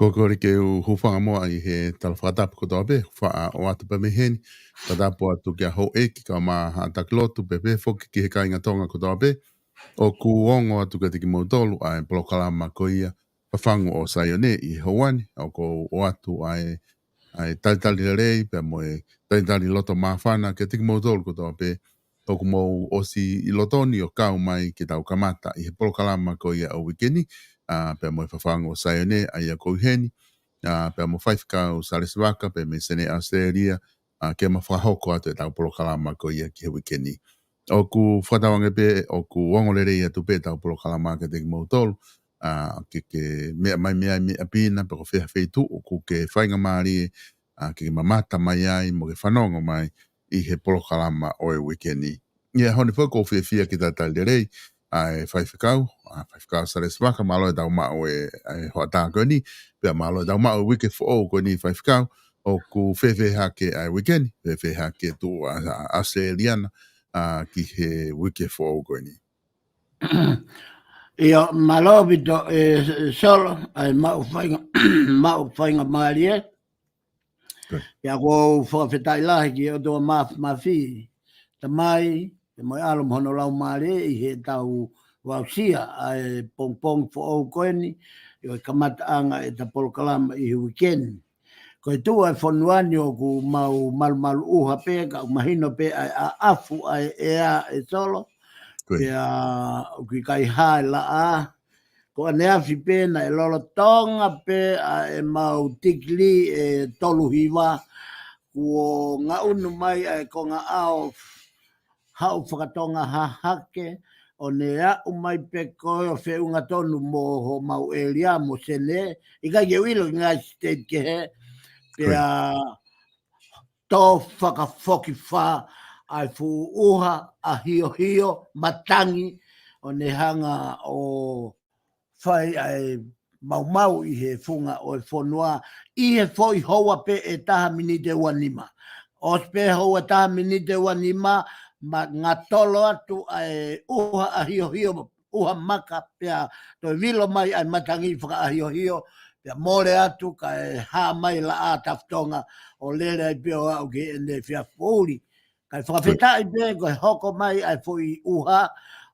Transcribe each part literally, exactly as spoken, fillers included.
Ko e kole ke u hūfanga muʻa ʻi he tala fakatapu kotoa pē, faʻa ʻoatu pē mei heni, fakatapu atu ki he houʻeiki kae ʻumaʻā haʻa taki lotu pē pē foki ki he kāinga Tonga kotoa pē, ʻoku ongo atu kiate kimoutolu ʻa e polokalama ko ia Fafangu ʻo Saione ʻi he houa ni, ʻoku ou ʻoatu ʻa e, ʻa e talitali lelei, pea mo e talitali loto māfana kiate kimoutolu kotoa pē, ʻoku mou ʻosi ʻi loto ni ʻo kau mai ke tau kamata ʻi he polokalama ko ia ʻo e uike ni, ʻa, pea mo e Fafangu ʻo Saione, ʻa ia ʻoku ʻi heni, ʻa, pea mo Faifekau Salesi Vaka, pea mei Senē ʻAositelēlia, ʻa, ke ma fakahoko atu ʻetau polokalama ko ia ki he uike ni. ʻOku fakatauange pē, ʻoku ongo lelei atu pē ʻetau polokalama kiate kimoutolu, ʻa, ke, ke meʻa mai mei ai mei ʻapi na, pe ko fē ha feituʻu ʻoku ke faingamālie, ʻa, ke mamata mai ai, mo ke fanongo mai ʻi he polokalama ʻo e uike ni. ʻI he ʻaho ni foki ʻoku ou fiefia ke talitali lelei ʻa e Faifekau, ʻa, Faifekau Salesi Vaka, mālō e tau maʻu e, e hoʻatā ko eni, pea mālō e tau maʻu e uike foʻou ko eni Faifekau, ʻoku fēfē hake ʻa e uike ni, fēfē hake tuʻu ʻa, ʻa ʻAositelēlia na, ʻa, ki he uike foʻou ko eni. ʻIo, mālō ʻaupito, e, Solo, ʻa e maʻu fainga, maʻu faingamālie. Good. Pea ʻoku ou fakafetaʻi lahi ki he ʻOtua Maf-, Mafimafi, Tamai, pea mo e ʻAlo mo hono Laumālie ʻi heʻetau aʻusia ʻa e pongipongi foʻou ko eni, ʻi he kamataʻanga ʻeta polokalama ʻi he uike ni. Ko e tuʻu ʻa e fonua ni ʻoku mau malumalu ʻuha pē, ka ʻoku mahino pē ʻa e ʻaʻafu ʻa e ʻea, e Solo. Good. Pea ʻoku ʻikai hā e laʻā. Ko ʻaneafi pē naʻe lolotonga pē ʻa e mau tikilī ʻe tolu hiva. Kuo ngaʻunu mai ʻa e konga ʻao haʻu fakatonga hahake, ʻo ne aʻu mai pē ko ē ʻo feʻunga tonu mo homau ʻēlia mo Senē, ʻikai ke u ʻilo ki he ngaahi state kehe, pea Good. tō fakafokifā ʻa e fuʻu ʻuha ʻahiohio matangi, ʻo ne hanga ʻo fai ʻa e maumau ʻi he funga ʻo e fonua, ʻi he foʻi houa pē ʻe taha miniti ʻe ua nima. ʻOsi pē houa ʻe taha miniti ʻe ua nima, ma ngatolo atu ʻa e ʻuha ʻahiohio, ʻuha maka, pea toe vilo mai ʻa e matangi fakaʻahiohio, pea mole atu kae hā mai laʻā tafatonga ʻo lele ai pē ʻo aʻu ki heʻene efiafi poʻuli. Kae fakafetaʻi pē ko e hoko mai ʻa e foʻi ʻuha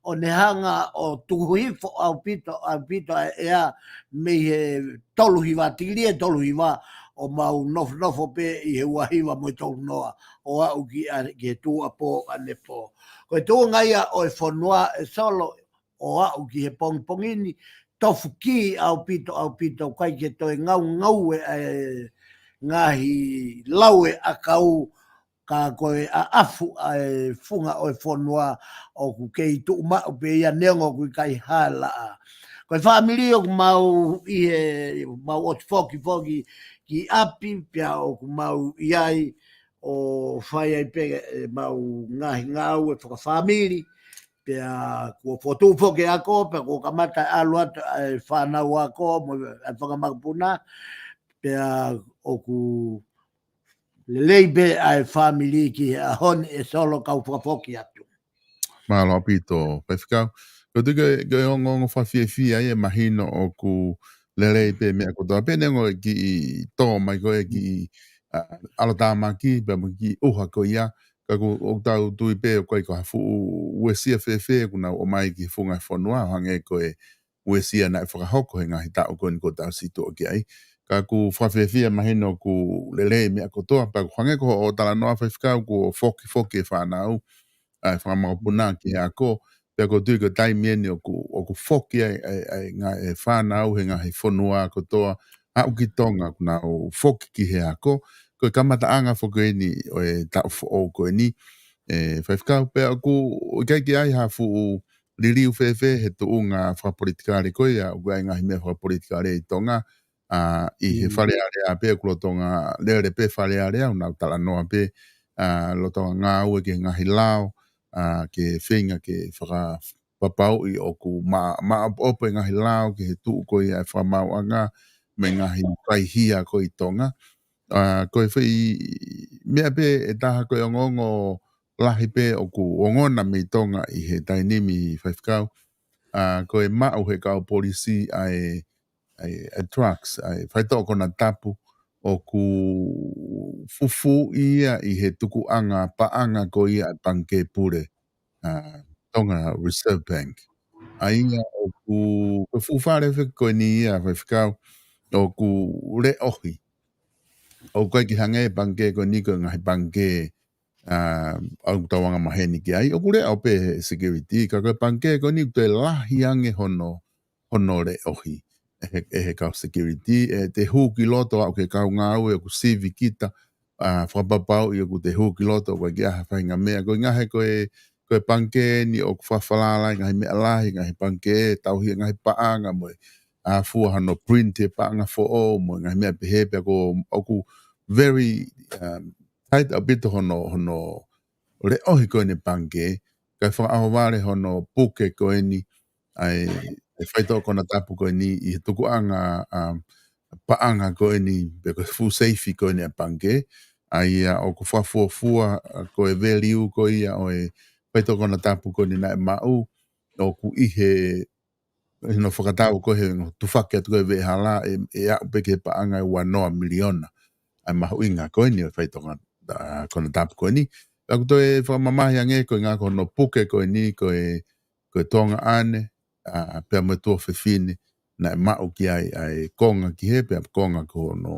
ʻo ne hanga ʻo tuku hifo ʻaupito, ʻaupito ʻa e ʻea mei he tolu hiva, tikilī ʻe tolu hiva, ʻo mau nofonofo pē ʻi he ua hiva mo e tolu noa, ʻo aʻu ki ʻa, ki he tuʻuapō ʻanepō. Ko e tuʻunga ia ʻo e fonua, e Solo, ʻo aʻu ki he pongipongi ni, tofu kī ʻaupito, ʻaupito, ʻikai ke toe ngaungaue ʻa e ngaahi laue ʻakau, ka ko e ʻaʻafu ʻa e funga ʻo e fonua ʻoku kei tuʻu maʻu pē ia neongo ʻoku ʻikai hā e laʻā. Ko e fāmili ʻoku mau ʻi he, mau ʻosi foki foki ki ʻapi, pea ʻoku mau ʻi ai ʻo fai ai pē ʻemau ngaahi ngāue fakafāmili, pea kuo fotu foki e ako, pea kuo kamata ʻalu atu ʻa e fānau ako mo e fanga makapuna, pea ʻoku lelei pē ʻa e fāmili ki he ʻaho ni, e Solo, kau fakafoki atu. Mālō ʻaupito, Faifekau. Ko e tuʻu ko e, ko e ongoongo fakafiefia ia, mahino ʻoku lelei pē meʻa kotoa pē, neongo e kiʻi tō mai ko ē kiʻi, ʻa, ʻalotāmaki, pea mo e kiʻi ʻuha ko ia, ka ʻoku, ʻoku tau tui pē ʻoku ʻikai ko ha fuʻu uesia fēfē ʻoku nau ʻomai ki he funga e fonua, ʻo hangē ko e uesia naʻe fakahoko he ngaahi taʻu ko eni kuo tau situʻa ki ai. Ka ʻoku fakafiefia, mahino ʻoku lelei meʻa kotoa, pea ʻoku hangē ko hoʻo talanoa, Faifekau, kuo foki foki e fānau, ʻa e fanga makapuna ki he ako, pea ʻoku ou tui ko e taimi eni ʻoku, ʻoku foki ai, ʻa e, ʻa e ngaahi fānau he ngaahi fonua kotoa, aʻu ki Tonga, ʻoku nau foki ki he ako, ko e kamataʻanga foki eni ʻo e taʻu foʻou ko eni, e Faifekau, pea ʻoku ʻikai ke ʻi ai ha fuʻu liliu fēfē he tuʻunga fakapolitikale ko ia, ʻoku ʻi ai ngaahi meʻa fakapolitikale ʻi Tonga, ʻa, ʻi he Mm. Fale Alea pē, ʻoku lolotonga lele pē Fale Alea, ʻo nau talanoa pē, ʻa, lolotonga ngāue ki he ngaahi lao, ʻa, ke feinga ke fakapapauʻi ʻoku ma-, maʻopoʻopo e ngaahi lao ki he tuʻu ko ia e fakamaauʻanga, mo e ngaahi faihia ko ē ʻi Tonga. ʻA, ko e foʻi meʻa pē ʻe taha ko e ongoongo lahi pē ʻoku ongona mei Tonga ʻi he taimi ni, Faifekau, ʻa, ko e maʻu he kau polisi ʻa e, ʻa e, ʻa e drugs, ʻa e faitoʻo konatapu ʻoku fufū ia ʻi he tukuʻanga paʻanga ko ia ʻa e pangikē pule, ʻa, Tonga Reserve Bank. ʻA ia ʻoku, ko e fuʻu fale fē ko eni ia, Faifekau, ʻoku leʻohi. ʻOku ʻikai ke hangē e pangikē ko eni ko e ngaahi pangikē, ʻa, ʻoku tau anga maheni ki ai. ʻOku leʻo pē he security, ka ko e pangikē ko eni ʻoku toe lahi ange hono, hono leʻohi ʻe he, ʻe he kau security, ʻe te hū ki loto aʻu ki he kau ngāue ʻoku sivi kita, ʻa, fakapapauʻi ʻoku te hū ki loto ʻoku ʻikai ke ʻi ai ha faʻahinga meʻa. Ko e ngaahi ko e, ko e pangikē ni ʻoku fafalala e ngaahi meʻa lahi, ngaahi pangikē, tauhi e ngaahi paʻanga mo e ʻāfua hono print e paʻanga foʻou mo e ngaahi meʻa pehē pea ko ʻoku very, um, tight ʻaupito hono, hono leʻohi ko eni e pangikē, kae fakaʻohovale hono puke ko eni ʻa e, ʻa e faitoʻo konatapu ko eni ʻi he tukuʻanga, um, paʻanga ko eni, pe ko e fuʻu seifi ko eni ʻa e pangikē, ʻa ia ʻoku fakafuofua, ʻa, ko e value ko ia ʻo e faitoʻo konatapu ko eni naʻe maʻu, ʻoku ʻi he, ʻi hono fakatau ko ē he tufaki atu ko ē veʻehala ʻe, ʻe aʻu pē ki he paʻanga ʻe ua noa miliona. ʻA e mahuʻinga ko eni ʻo e faitoʻo konatapu ko eni. Pea ʻoku toe fakamamahi ange ko e ʻuhinga ko hono puke ko eni ko e, ko e tuongaʻane, ʻa, pea mo e tuofefine, naʻe maʻu ki ai ʻa e konga ki he, pea konga ko hono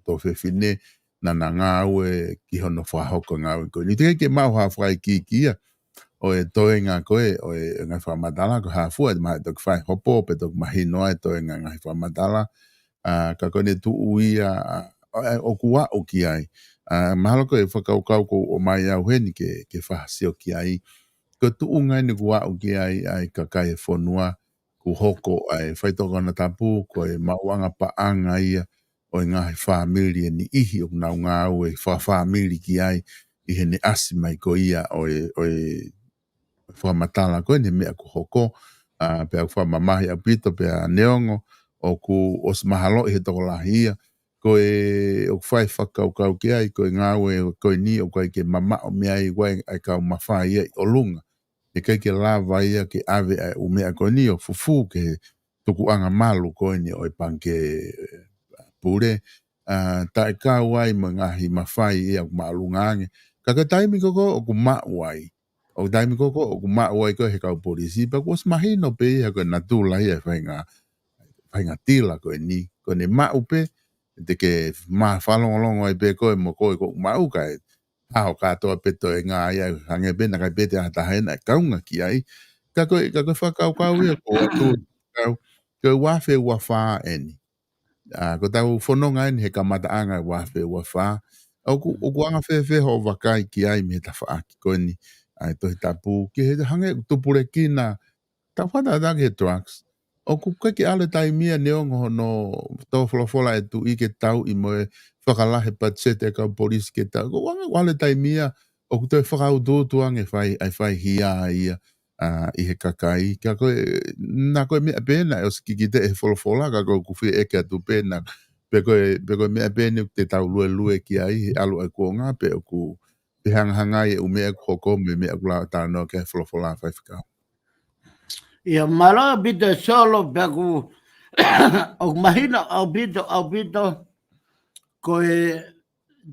tuofefine, naʻa na ngāue ki hono fakahoko ngāue ko eni. Teʻeki ke maʻu ha fakaikiiki ia ʻo e toenga ko ē ʻo e ngaahi fakamatala, ko e hā fua e maʻu toki fai hopo, pe toki mahino ai e toenga ngaahi fakamatala, ʻa, ka ko ʻene tuʻu ia, ʻa, ʻo, ʻa, ʻoku aʻu ki ai. ʻA, mahalo ko e fakakaukau ʻoku ʻomai au heni ke, ke fakasio ki ai. Ko e tuʻunga eni ʻoku aʻu ki ai, ʻa e kakai e fonua, ʻoku hoko ʻa e faitoʻo konatapu, ko e maʻuʻanga paʻanga ia ʻo e ngaahi fāmili ʻe niʻihi ʻoku nau ngāue fakafāmili ki ai ʻi heʻene ʻasi mai ko ia ʻo e, ʻo e fakamatala ko eni he meʻa ʻoku hoko, ʻa, pea ʻoku fakamamahi ʻaupito pea neongo ʻoku ʻosi mahaloʻi he tokolahi ia, ko e ʻoku fai fakakaukau ki ai, ko e ngāue ko eni ʻoku ʻikai ke mamaʻo mei ai ʻa e kau mafai ia ʻi ʻolunga. ʻIkai ke lava ia ke ʻave ʻa e ʻū meʻa ko eni ʻo fufū ki he tukuʻanga malu ko eni ʻo e pangikē pule, ʻa, taʻekau ai mo e ngaahi mafai ia ʻoku māʻolunga ange. Ka ko e taimi ko ē ʻoku maʻu ai, ʻo e taimi ko ē ʻoku maʻu ai ko ē he kau polisi, pea kuo ʻosi mahino pē ia ko e natula ia e faʻahinga, faʻahinga tila ko eni. Ko ʻene maʻu pē, te ke mā fakalongolongo ai pē koe mo koe ʻoku maʻu kae hao kātoa pē toenga ia, hangē pē naʻe ʻikai pē te ʻi ai ha taha ʻe kaunga ki ai. Ka ko e, ka ko e fakakaukau ia ko ʻeku kau, ko e ua afe ua fā eni. ʻA, ko ʻetau fononga eni he kamataʻanga ʻo e ua afe ua fā. ʻOku, ʻoku anga fēfē hoʻo vakai ki ai mei he tafaʻaki ko eni ʻa e Tohi Tapu, ki he hangē ʻoku tupulekina, tau fakatātā ki he drugs. ʻOku ʻikai ke ʻalu e taimi ia neongo hono tō folofola e Tuʻi ke tauʻi mo e fakalahi e patiseti e kau polisi ke tauʻi. ʻOku anga ʻalu e taimi ia ʻoku toe fakautuutu ange fai, ʻa e fai hia ia, ʻa, ʻi he kakai. Ka ko e, naʻa ko e meʻa pē naʻe ʻosi kikiteʻi he folofola, ka ko ʻeku fie ʻeke atu pē naʻa, pe ko e, pe ko e meʻa pē eni ʻoku te tau luelue ki ai he ʻalu ʻa e kuonga, pe ʻoku, pe hangahangai e ʻū meʻa ʻoku hoko mo e meʻa ʻoku lava talanoa ki ai e folofola, Faifekau. ʻIa, mālō ʻaupito e Solo, pea ʻoku, ʻoku mahino ʻaupito, ʻaupito, ko e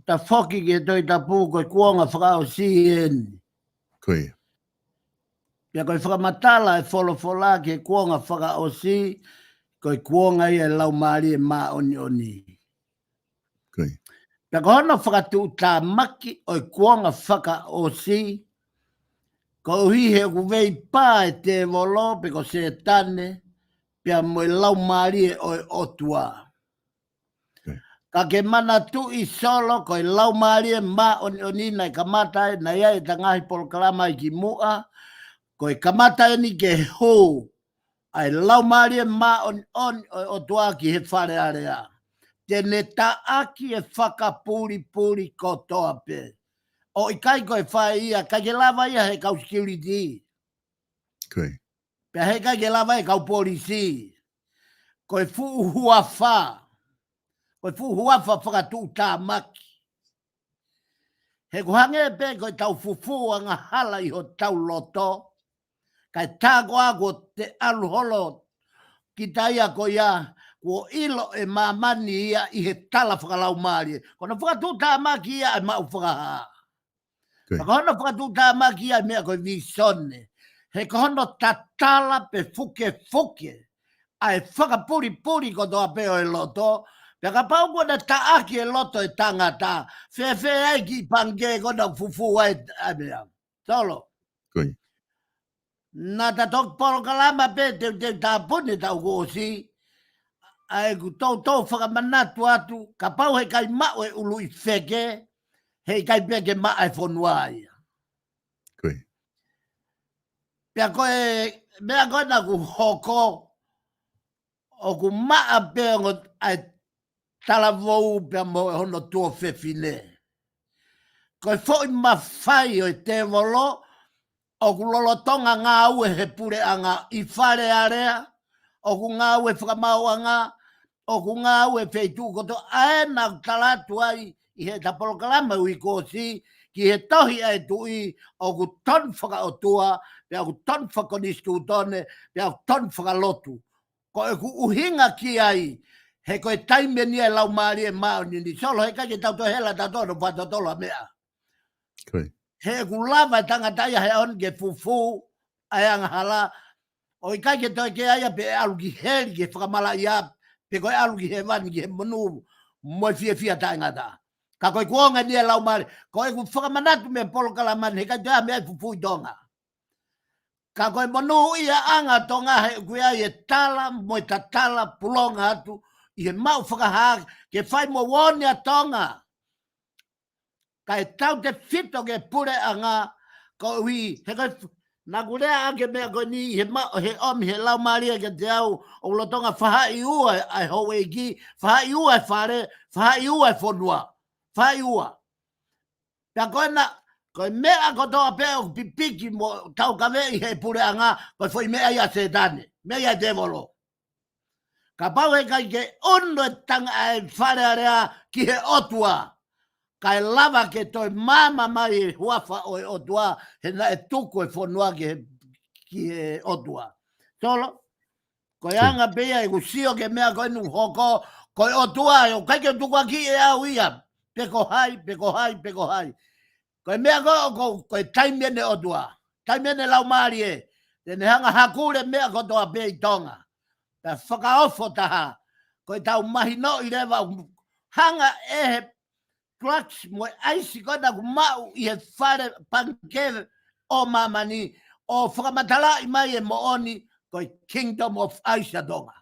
tafoki ki he Tohi Tapu, ko e kuonga fakaʻosi eni. Ko ia. Pea ko e fakamatala e folofola ki he kuonga fakaʻosi, ko e kuonga ia e Laumālie Māʻoniʻoni. Ko ia. Pea ko hono fakatuʻutāmaki ʻo e kuonga fakaʻosi, koeʻuhi he ʻoku veipā e tēvolo pe ko Sētane, pea mo e Laumālie ʻo e ʻOtua. Ko ia. Ka ke manatuʻi Solo ko e Laumālie Māʻoniʻoni naʻe kamata ai, naʻe ʻi ai ʻeta ngaahi polokalama ʻi kimuʻa, ko e kamata eni ke hū ʻa e Laumālie Māʻoniʻoni ʻo e ʻOtua ki he Fale Alea. Te ne taʻaki e fakapulipuli kotoa pē. ʻO ʻikai ko e fai ia, ʻikai ke lava ia he kau security. Ko ia. Pea heʻikai ke lava e kau polisi. Ko e fuʻu huafa. Ko e fuʻu huafa fakatuʻutāmaki. He ʻoku hangē pē ko ʻetau fufū angahala ʻi hotau loto. Kae tā koā kuo te ʻalu holo kita ia ko ia, kuo ʻilo ʻe māmani ia ʻi he tala fakalaumālie. Ko hono fakatuʻutāmaki ia ʻa e maʻu fakahā. Ka ko hono fakatuʻutāmaki ia ʻa e meʻa ko e visone. He ko hono tatala pe fukefuke ʻa e fakapulipuli kotoa pē ʻo e loto. Pea kapau kuo ne taʻaki e loto ʻo e tangata, fēfē ai ki pangikē ko ena ʻoku fufū ai ʻa e meʻa. Solo. Naʻa ta toki polokalama pē teuteu tāpuni taʻu kuo ʻosi, ʻa ʻeku toutou fakamanatu atu, kapau heʻikai maʻu e ʻuluʻi feke, heʻikai pē ke maʻa e fonua ia. Pea ko e meʻa ko ena ʻoku hoko, ʻoku maʻa pē ongo ʻa e talavou pea mo hono tuofefine. Ko e foʻi mafai ʻo e tēvolo, ʻoku lolotonga ngāue he puleʻanga ʻi Fale Alea, ʻoku ngāue fakamaauʻanga, ʻoku ngāue feituʻu kotoa, ʻa ena ʻoku tala atu ai ʻi heʻeta polokalama uike kuo ʻosi, ki he tohi ʻa e tuʻi, ʻoku tonu fakaʻotua, pea ʻoku tonu fakakonisitūtone, pea ʻoku tonu fakalotu. Ko ʻeku ʻuhinga ki ai, he ko e taimi eni ʻa e Laumālie Māʻoniʻoni, Solo, heʻikai ke tau toe hela tautolu ʻo fakatotolo ʻa e meʻa. He ʻoku lava e tangata ia he ʻaho ni ke fufū ʻa e angahala, ʻo ʻikai ke toe kei ʻai ia pe ʻe ʻalu ki heli ke fakamalaʻia, pe ko e ʻalu ki hēvani ki he monū mo e fiefia taʻengata. Ka ko e kuonga eni ʻa e Laumālie, ko ʻeku fakamanatu mei he polokalama ni, heʻikai toe ʻi ai ha meʻa ʻe fufū ʻi Tonga. Ka ko e monūʻiaʻanga ʻa Tonga he ʻoku ʻi ai e tala mo e tatala pulonga atu ʻi he maʻu fakahā ke fai mo uoni ʻa Tonga. Kae tautefito ki he puleʻanga, koeʻuhi, he ko e f-, naʻa ku lea ʻaki e meʻa ko eni he ma-, he ʻomi he Laumālie kiate au, ʻoku lolotonga faʻahi ua ʻa e houʻeiki, faʻahi ua ʻa e fale, faʻahi ua ʻa e fonua, faʻahi ua. Pea ko ena, ko e meʻa kotoa pē ʻoku pipiki mo taukaveʻi he puleʻanga, ko e foʻi meʻa ia ʻa Sētane, meʻa ia ʻa e tēvolo. Kapau heʻikai ke ʻunu e tanga ʻa e Fale Alea ki he ʻOtua, kae lava ke toe maama mai e huafa ʻo e ʻOtua, he naʻe tuku e fonua ki he, ki he ʻOtua. Solo, ko e anga pē ia ʻeku sio ki he meʻa ko eni ʻoku hoko, ko e ʻOtua ē, ʻoku ʻikai ke tukuakiʻi ʻe au ia, pe ko hai, pe ko hai, pe ko hai. Ko e meʻa ko ē, ko, ko e taimi eni ʻa e ʻOtua. Taimi eni ʻa e Laumālie. Te ne hanga hakule meʻa kotoa pē ʻi Tonga. Pea fakaofo taha. Ko ʻetau mahinoʻi leva ʻoku hanga ʻe he drugs mo e ʻaisi ko ena ʻoku maʻu ʻi he fale pangikē ʻo māmani ʻo fakamatalaʻi mai e moʻoni ko e Kingdom of Ice ʻa Tonga.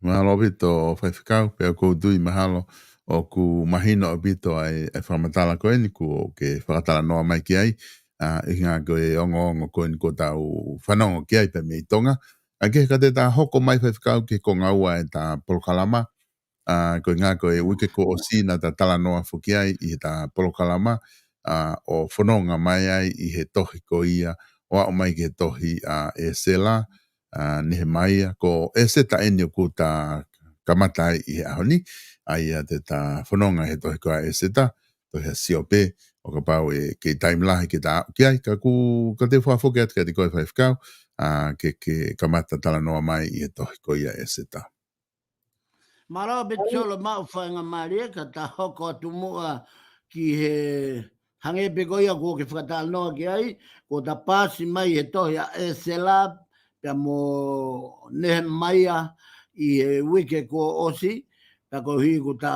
Mālō ʻaupito Faifekau, pea ʻoku ou tui mahalo ʻoku mahino ʻaupito ʻa e, ʻa e fakamatala ko eni kuo ke fakatalanoa mai ki ai, ʻa, ʻi he ngaahi ko e ongoongo ko eni kuo tau fanongo ki ai pē mei Tonga. ʻA ia ka te ta hoko mai Faifekau ki he konga ua ʻeta polokalama, ʻa, ko e ngaahi ko e uike kuo ʻosi naʻa ta talanoa foki ai ʻi heʻeta polokalama, ʻa, ʻo fononga mai ai ʻi he tohi ko ia, ʻo aʻu mai ki he tohi ʻa ʻEsela, ʻa, Nehemaia, ko ʻEseta eni ʻoku ta kamata ai ʻi he ʻaho ni, ʻa ia te ta fononga he tohi ko ia ʻa ʻEseta, tohi ʻa Siope, ʻo kapau ʻe kei taimi lahi ke ta aʻu ki ai, ka ʻoku, ka te u fakafoki atu kiate koe Faifekau, ʻa, ke, ke kamata talanoa mai ʻi he tohi ko ia ʻa ʻEseta. Mālō ʻaupito Solo, maʻu faingamālie ka ta hoko atu muʻa ki he hangē pē ko ia kuo ke fakatalanoa ki ai, kuo ta paasi mai he tohi ʻa ʻEsela, pea mo Nehemaia ʻi he uike kuo ʻosi, pea koeʻuhi kuo ta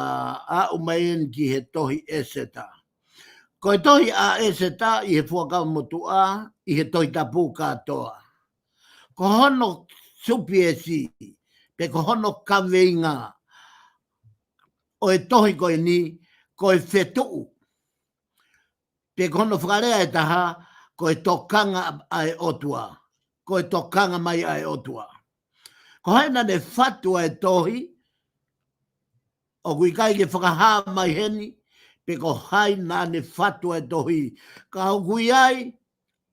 aʻu mai eni ki he tohi ʻa ʻEseta. Ko e tohi ʻa ʻEseta ʻi he Fuakava Motuʻa, ʻi he Tohi Tapu kātoa. Ko hono supiesi, pe ko hono kaveinga ʻo e tohi ko eni, ko e fetuʻu. Pe ko hono fakalea ʻe taha, ko e tokanga ʻa e ʻOtua. Ko e tokanga mai ʻa e ʻOtua. Ko hai naʻa ne fatu ʻa e tohi, ʻoku ʻikai ke fakahā mai heni, pe ko hai naʻa ne fatu ʻa e tohi. Ka ʻoku ʻi ai,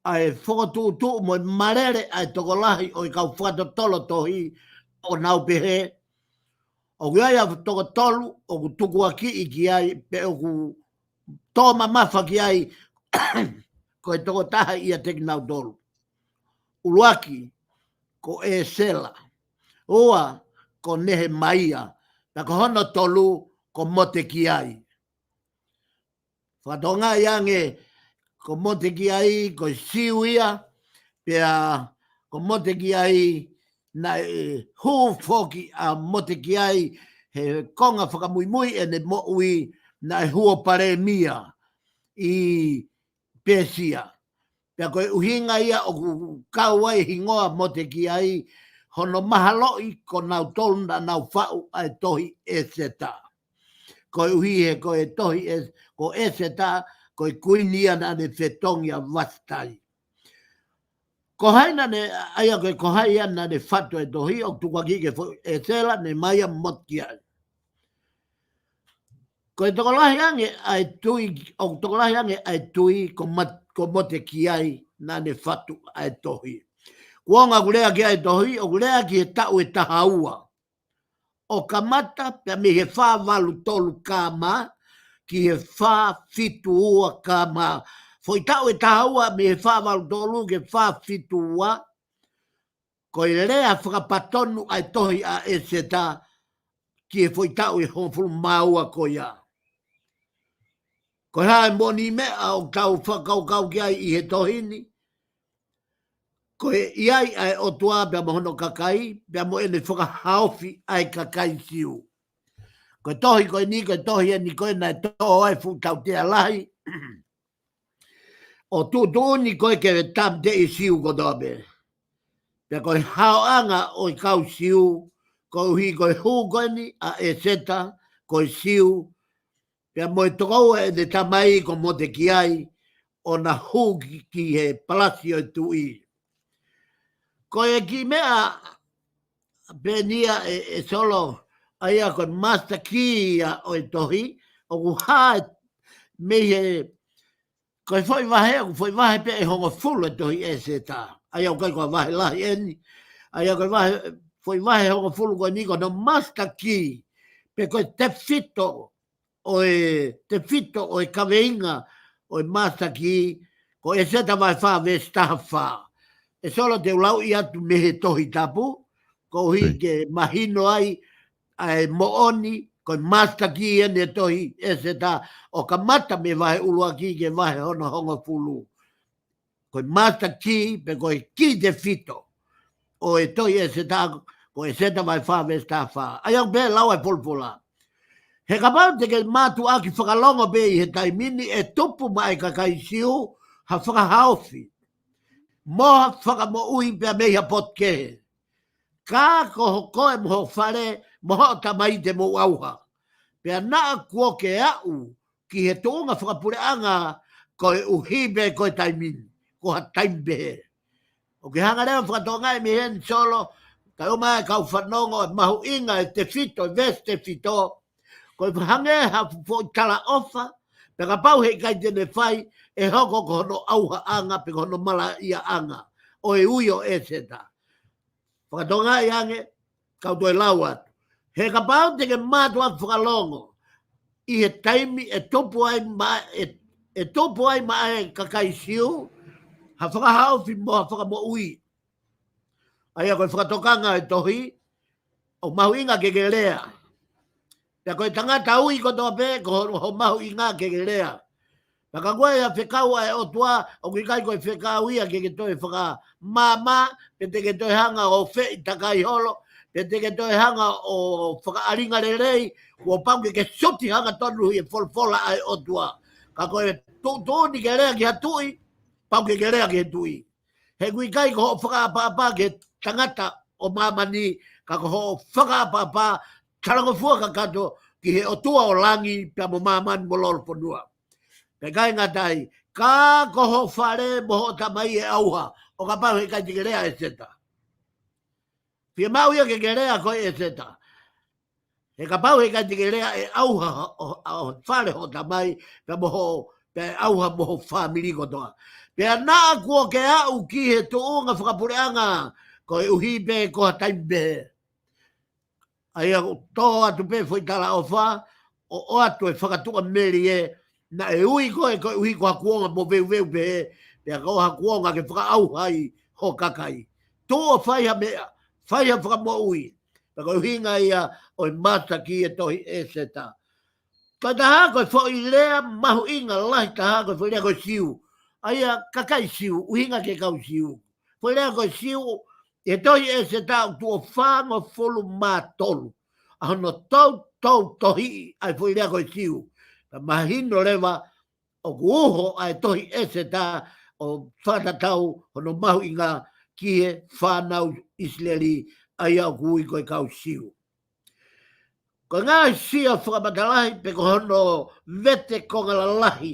ʻa e fokotuʻutuʻu mo e malele ʻa e tokolahi ʻo e kau fakatotolo tohi ʻo nau pehē, ʻoku ʻi ai ʻa e toko tolu, ʻoku tukuakiʻi ki ai, pe ʻoku tō mamafa ki ai, ko e tokotaha ʻiate kinautolu. ʻUluaki, ko ʻEsela. Ua, ko Nehemaia. Pea ko hono tolu, ko Motekiai. Fakatokangaʻi ange, ko Motekiai, ko e Siu ia, pea ko Motekiai, naʻe hū foki ʻa Motekiai he konga fakamuimui ʻene moʻui, naʻe hū ʻo palēmia ʻi Pēsia. Pea ko e ʻuhinga ia ʻoku kau ai e hingoa Motekiai, hono mahaloʻi ko nautolu naʻa nau faʻu ʻa e tohi ʻEseta. Koeʻuhi he ko e tohi ʻEs-, ko ʻEseta, ko e kuini ia naʻa ne fetongi ʻa Vasitai. Ko hai naʻa ne, ʻa ia ko e ko hai ia naʻa ne fatu e tohi, ʻoku tukuakiʻi ke foʻi ʻEsela, Nehemaia, Motekiai. Ko e tokolahi ange ʻa e tui, ʻoku tokolahi ange ʻa e tui ko Mat-, ko Motekiai naʻa ne fatu ʻa e tohi. Kuonga ʻoku lea ki ai e tohi, ʻoku lea ki he taʻu ʻe taha ua. ʻO kamata pea mei he fā valu tolu K.M. ki he fā fitu ua K.M. Foʻi taʻu ʻe taha ua mei he fā valu tolu ki he fā fitu ua, ko e lea fakapatonu ʻa e tohi ʻa ʻEseta ki he foʻi taʻu ʻe hongofulu mā ua ko ia. Ko e hā e moʻoni meʻa ʻoku tau fakakaukau ki ai ʻi he tohi ni? Ko e ʻi ai ʻa e ʻOtua pea mo hono kakai, pea mo ʻene fakahaofi ʻa e kakai Siu. Ko e tohi ko eni, ko e tohi eni ko ē naʻe toʻo ai e fuʻu tautea lahi ʻo tuʻutuʻuni ko ē ke tāmateʻi e Siu kotoa pē. Pea ko e haoʻanga ʻo e kau Siu, koeʻuhi ko e hū ko eni ʻa ʻEseta, ko e Siu, pea mo e tokoua ʻene tamai ko Motekiai, ʻo na hū ki, ki he palasi ʻo e tuʻi. Ko e kiʻi meʻa pē eni ia ʻe, ʻe Solo, ʻa ia ko e master key ia ʻo e tohi, ʻoku hā mei he, ko e foʻi vahe, ʻoku foʻi vahe pē ʻe hongofulu e tohi ʻEseta. ʻA ia ʻoku ʻikai ko ha vahe lahi eni. ʻA ia ko e vahe, foʻi vahe hongofulu ko eni ko hono master key, pe ko e tefito ʻo e, tefito ʻo e kaveinga ʻo e master key, ko ʻEseta vahe fā veesi taha fā. ʻE Solo, te u lauʻi atu mei he Tohi Tapu, koeʻuhi ke mahino ai ʻa e moʻoni, ko e master key eni e tohi ʻEseta, ʻo kamata mei he vahe ʻuluaki ki he vahe hono hongofulu. Ko e master key, pe ko e key tefito ʻo e tohi ʻEseta, ko ʻEseta vahe fā veesi taha fā. ʻA ia ʻoku pehē ʻe he lau ʻa e folofola: He kapau te ke mātuʻaki fakalongo pē ʻi he taimi ni, ʻe tupu maʻá e kakai Siu ha fakahaofi mo ha fakamoʻui pea mei ha potu kehe. Ka ko ho koe mo ho fale mo hoʻo tamai te mou ʻauha. Pea naʻa kuo ke aʻu ki he tuʻunga fakapuleʻanga koeʻuhi pē ko e taimi ni, ko ha taimi pehē. ʻOku ke hanga leva ʻo fakatokangaʻi mei heni Solo, kae ʻumaʻā e kau fanongo, e mahuʻinga e tefito, e veesi tefito, ko e hangē ha foʻi talaʻofa, pea kapau heʻikai te ne fai, ʻe hoko ko hono ʻauhaʻanga, pe ko hono malaʻiaʻanga ʻo e ui ʻo ʻEseta. Fakatokangaʻi ange, kau toe lau atu. He kapau te ke mātuʻaki fakalongo ʻi he taimi ʻe tupu ai ma-, ʻe, ʻe tupu ai maʻá e kakai Siu ha fakahaofi mo ha fakamoʻui. ʻA ia ko e fakatokanga e tohi, ʻoku mahuʻinga ke ke lea. Pea ko e tangata ui kotoa pē, ko ho, ho mahuʻinga ke ke lea. Pea ka kuo ʻi ai ha fekau ʻa e ʻOtua, ʻoku ʻikai ko e fekau ia ke ke toe fakamāmā, pe te ke toe hanga ʻo feʻitakai holo, pe te ke toe hanga ʻo fakaʻalinga lelei, kuo pau ke ke suti hangatonu ʻi he folofola ʻa e ʻOtua. Ka ko e tuʻutuʻuni ke lea ki ha tuʻi, pau ke ke lea ki he tuʻi. He ʻoku ʻikai ko hoʻo fakaʻapaʻapa ki he tangata ʻo māmani, ka ko hoʻo fakaʻapaʻapa talangofua kakato ki he ʻOtua ʻo langi pea mo māmani mo lolofonua. Pea ʻikai ngata ai, ka ko ho fale mo hoʻo tamai ʻe ʻauha, ʻo kapau heʻikai te ke lea ʻEseta. Fiemaʻu ia ke ke lea koe ʻEseta. He kapau heʻikai te ke lea ʻe ʻauha ho, ho, ho fale hoʻo tamai, pea mo hoʻo, pea ʻe ʻauha mo ho fāmili kotoa. Pea naʻa kuo ke aʻu ki he tuʻunga fakapuleʻanga, koeʻuhi pē ko ha taimi pehē. ʻA ia ʻoku tō atu pē foʻi talaʻofa, ʻo ʻoatu e fakatuʻamelie, naʻe ui koe koeʻuhi ko ha kuonga moveuveu pehē, pea ko ha kuonga ke fakaʻauha ai ho kakai. Tuʻu ʻo fai ha meʻa, fai ha fakamoʻui. Pea ko e ʻuhinga ia ʻo e māsaki e tohi ʻEseta. Ko e taha ko e foʻi lea mahuʻinga lahi taha ko e foʻi lea ko e Siu. ʻA ia kakai Siu, ʻuhinga ki he kau Siu. Foʻi lea ko e Siu, he tohi ʻEseta ʻoku tuʻo fāngofulu mā tolu. ʻA hono toutou tohiʻi ʻa e foʻi lea ko e Siu. Pea mahino leva ʻoku uho ʻa e tohi ʻEseta ʻo fakatatau hono mahuʻinga ki he fānau ʻIsileli ʻa ia ʻoku ui ko e kau Siu. Ko e ngaahi sio fakamatalahi pe ko hono vete konga lalahi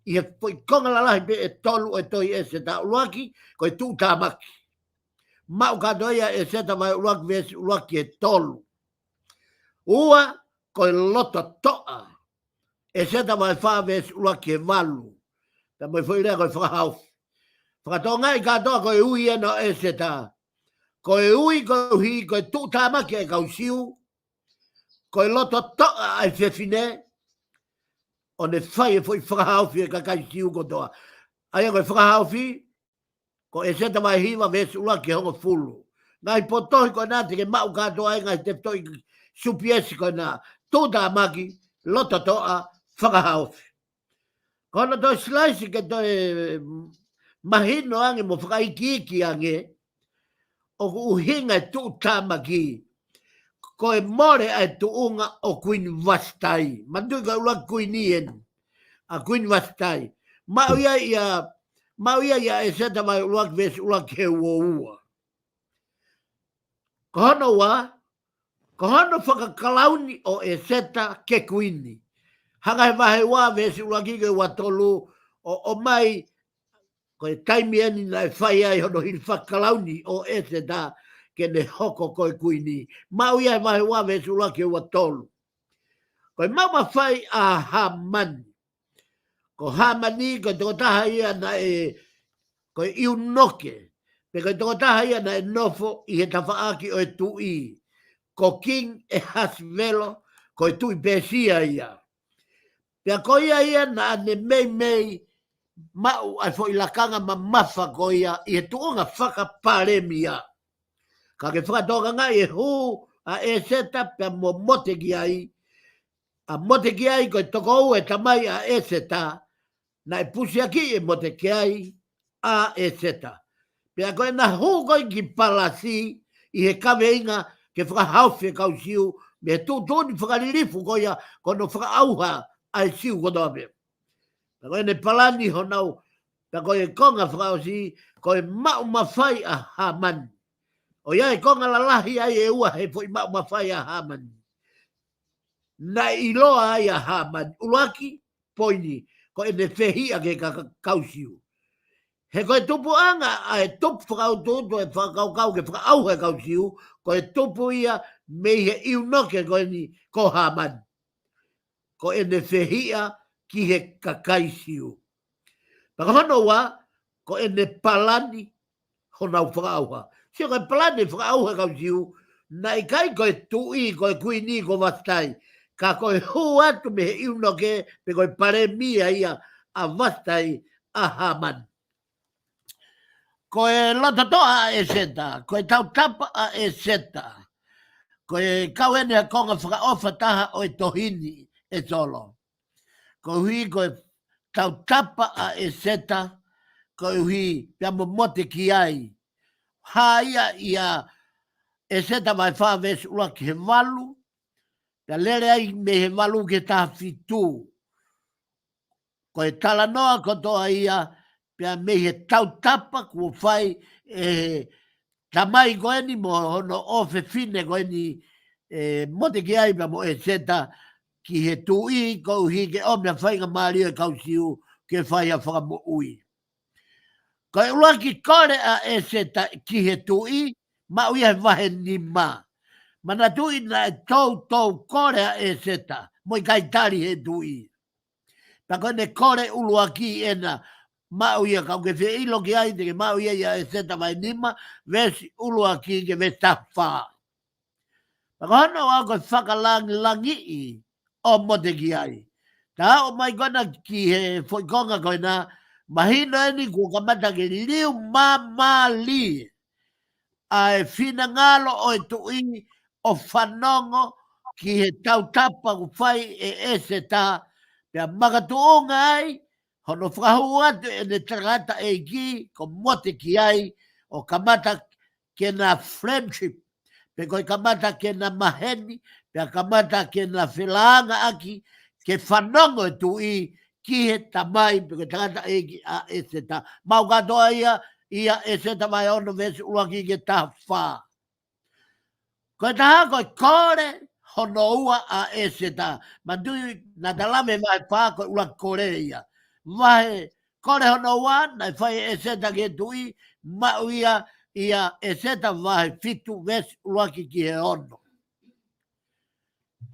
ʻi he foʻi konga lalahi pē ʻe tolu ʻo e tohi ʻEseta. ʻUluaki, ko e tuʻutāmaki. Maʻu kātoa ia ʻEseta vahe ʻuluaki veesi ʻuluaki ki he tolu. Ua, ko e loto toʻa. ʻEseta vahe fā veesi ʻuluaki ki he valu. Pea mo e foʻi lea ko e fakahaofi. Fakatokangaʻi kātoa ko e ui ena ʻo ʻEseta. Ko e ui koeʻuhi ko e tuʻutāmaki ʻa e kau Siu. Ko e loto toʻa ʻa e fefine, ʻo ne fai e foʻi fakahaofi e kakai Siu kotoa. ʻA ia ko e fakahaofi, ko ʻEseta vahe hiva veesi ʻuluaki ki he hongofulu. Ngaahi potohi ko ena te ke maʻu kātoa ai ngaahi tefitoʻi supiesi ko ena. Tuʻutāmaki, loto toʻa, fakahaofi. Ko hono toe silaisi ke toe mahino ange mo fakaikiiki ange, ʻoku ʻuhinga e tuʻutāmaki, ko e mole ʻa e tuʻunga ʻo Kuini Vasitai. Manatuʻi ko e ʻuluaki kuini eni, ʻa Kuini Vasitai. Maʻu ia ia, maʻu ia ia ʻEseta vahe ʻuluaki veesi ʻuluaki ki he uaua. Ko hono ua, ko hono fakakalauni ʻo ʻEseta ke kuini. Hanga he vahe ua veesi ʻuluaki ki he ua tolu ʻo, ʻomai, ko e taimi eni naʻe fai ai hono hilifakalauni ʻo ʻEseta ke ne hoko ko e kuini. Maʻu ia he vahe ua veesi ʻuluaki ki he ua tolu. Ko e maʻu mafai ʻa Hāmani. Ko Hāmani ko e tokotaha ia naʻe, ko e ʻiunoke. Pe ko e tokotaha ia naʻe nofo ʻi he tafaʻaki ʻo e tuʻi. Ko King ʻEhasivelo, ko e tuʻi Pēsia ia. Pea ko ia ia naʻa ne meimei maʻu ʻa e foʻi lakanga mamafa ko ia ʻi he tuʻunga fakapalēmia. Ka ke fakatokangaʻi e hū ʻa ʻEseta pea mo Motekiai, ʻa Motekiai ko e tokoua e tamai ʻa ʻEseta, naʻe pusiakiʻi ʻe Motekiai ʻa ʻEseta. Pea ko ʻena hū ko ē ki palasi ʻi he kaveinga ke fakahaofi e kau Siu, mei he tuʻutuʻuni fakalilifu ko ia ko hono fakaʻauha ʻa e Siu kotoa pē. Pea ko ʻene palani honau, pea ko e konga fakaʻosi, ko e maʻu mafai ʻa Hāmani. ʻOku ʻi ai e konga lalahi ai ʻe ua he foʻi maʻu mafai ʻa Hāmani. Naʻe ʻiloa ai ʻa Hāmani. ʻUluaki, poini, ko ʻene fehiʻa ki he ka-, ka-, kau Siu. He ko e tupuʻanga ʻa e tupu fakautuutu e fakakaukau ke fakaʻauha e kau Siu, ko e tupu ia mei he ʻiunoke ko eni ko Hāmani. Ko ʻene fehiʻa ki he kakai Siu. Pea ko hono ua, ko ʻene palani honau fakaʻauha. Sio ko e palani fakaʻauha e kau Siu, naʻe ʻikai ko e tuʻi, ko e kuini, ko Vasitai. Ka ko e hū atu mei he ʻiunoke, pe ko e palēmia ia ʻa Vasitai, ʻa Hāmani. Ko e loto toʻa ʻa ʻEseta, ko e tautapa ʻa ʻEseta. Ko e kau eni ha konga fakaʻofa taha ʻo e tohi ni ʻe Solo. Koeʻuhi ko e tautapa ʻa ʻEseta, koeʻuhi pea mo Motekiai. Hā ia ʻia ʻEseta vahe fā veesi ʻuluaki ki he valu, pea lele ai mei he valu ki he taha fitu. Ko e talanoa kotoa ia, pea mei he tautapa kuo fai ʻe he tamai ko eni mo hono ʻofefine ko eni ʻe Motekiai pea mo ʻEseta ki he tuʻi koeʻuhi ke ʻomi ʻa e faingamālie ʻo e kau Siu ke fai ʻa e fakamoʻui. Ko e ʻuluaki kole ʻa ʻEseta ki he tuʻi, maʻu ia he vahe nima. Manatuʻi naʻe toutou kole ʻa ʻEseta, mo ʻikai tali he tuʻi. Pea ko ʻene kole ʻuluaki ʻena, maʻu ia ka ke fie ʻilo ki ai, te ke maʻu ia ʻia ʻEseta vahe nima, veesi ʻuluaki ki he veesi taha fā. Pea ko hono ua ko e fakalangilangiʻi ʻo Motekiai. Ka ʻomai ko ena ki he foʻi konga ko ena, mahino eni kuo kamata ke liliu māmālie ʻa e finangalo ʻo e tuʻi ʻo fanongo ki he tautapa ʻoku fai ʻe ʻEseta, pea makatuʻunga ai hono fakahū atu ʻene tangataʻeiki ko Motekiai, ʻo kamata ke na friendship, pe ko e kamata ke na maheni, pea kamata ke na felāngaaki, ke fanongo e tuʻi ki he tamai, pe ko e tangataʻeiki ʻa ʻEseta. Maʻu kātoa ia, ʻia ʻEseta vahe ono veesi ʻuluaki ki he taha fā. Ko e taha ko e kole hono ua ʻa ʻEseta. Manatuʻi naʻa ta lave vahe fā ko e ʻuluaki kole ia. Vahe kole hono ua, naʻe fai ʻe ʻEseta ki he tuʻi, maʻu ia ʻia ʻEseta vahe fitu veesi ʻuluaki ki he ono.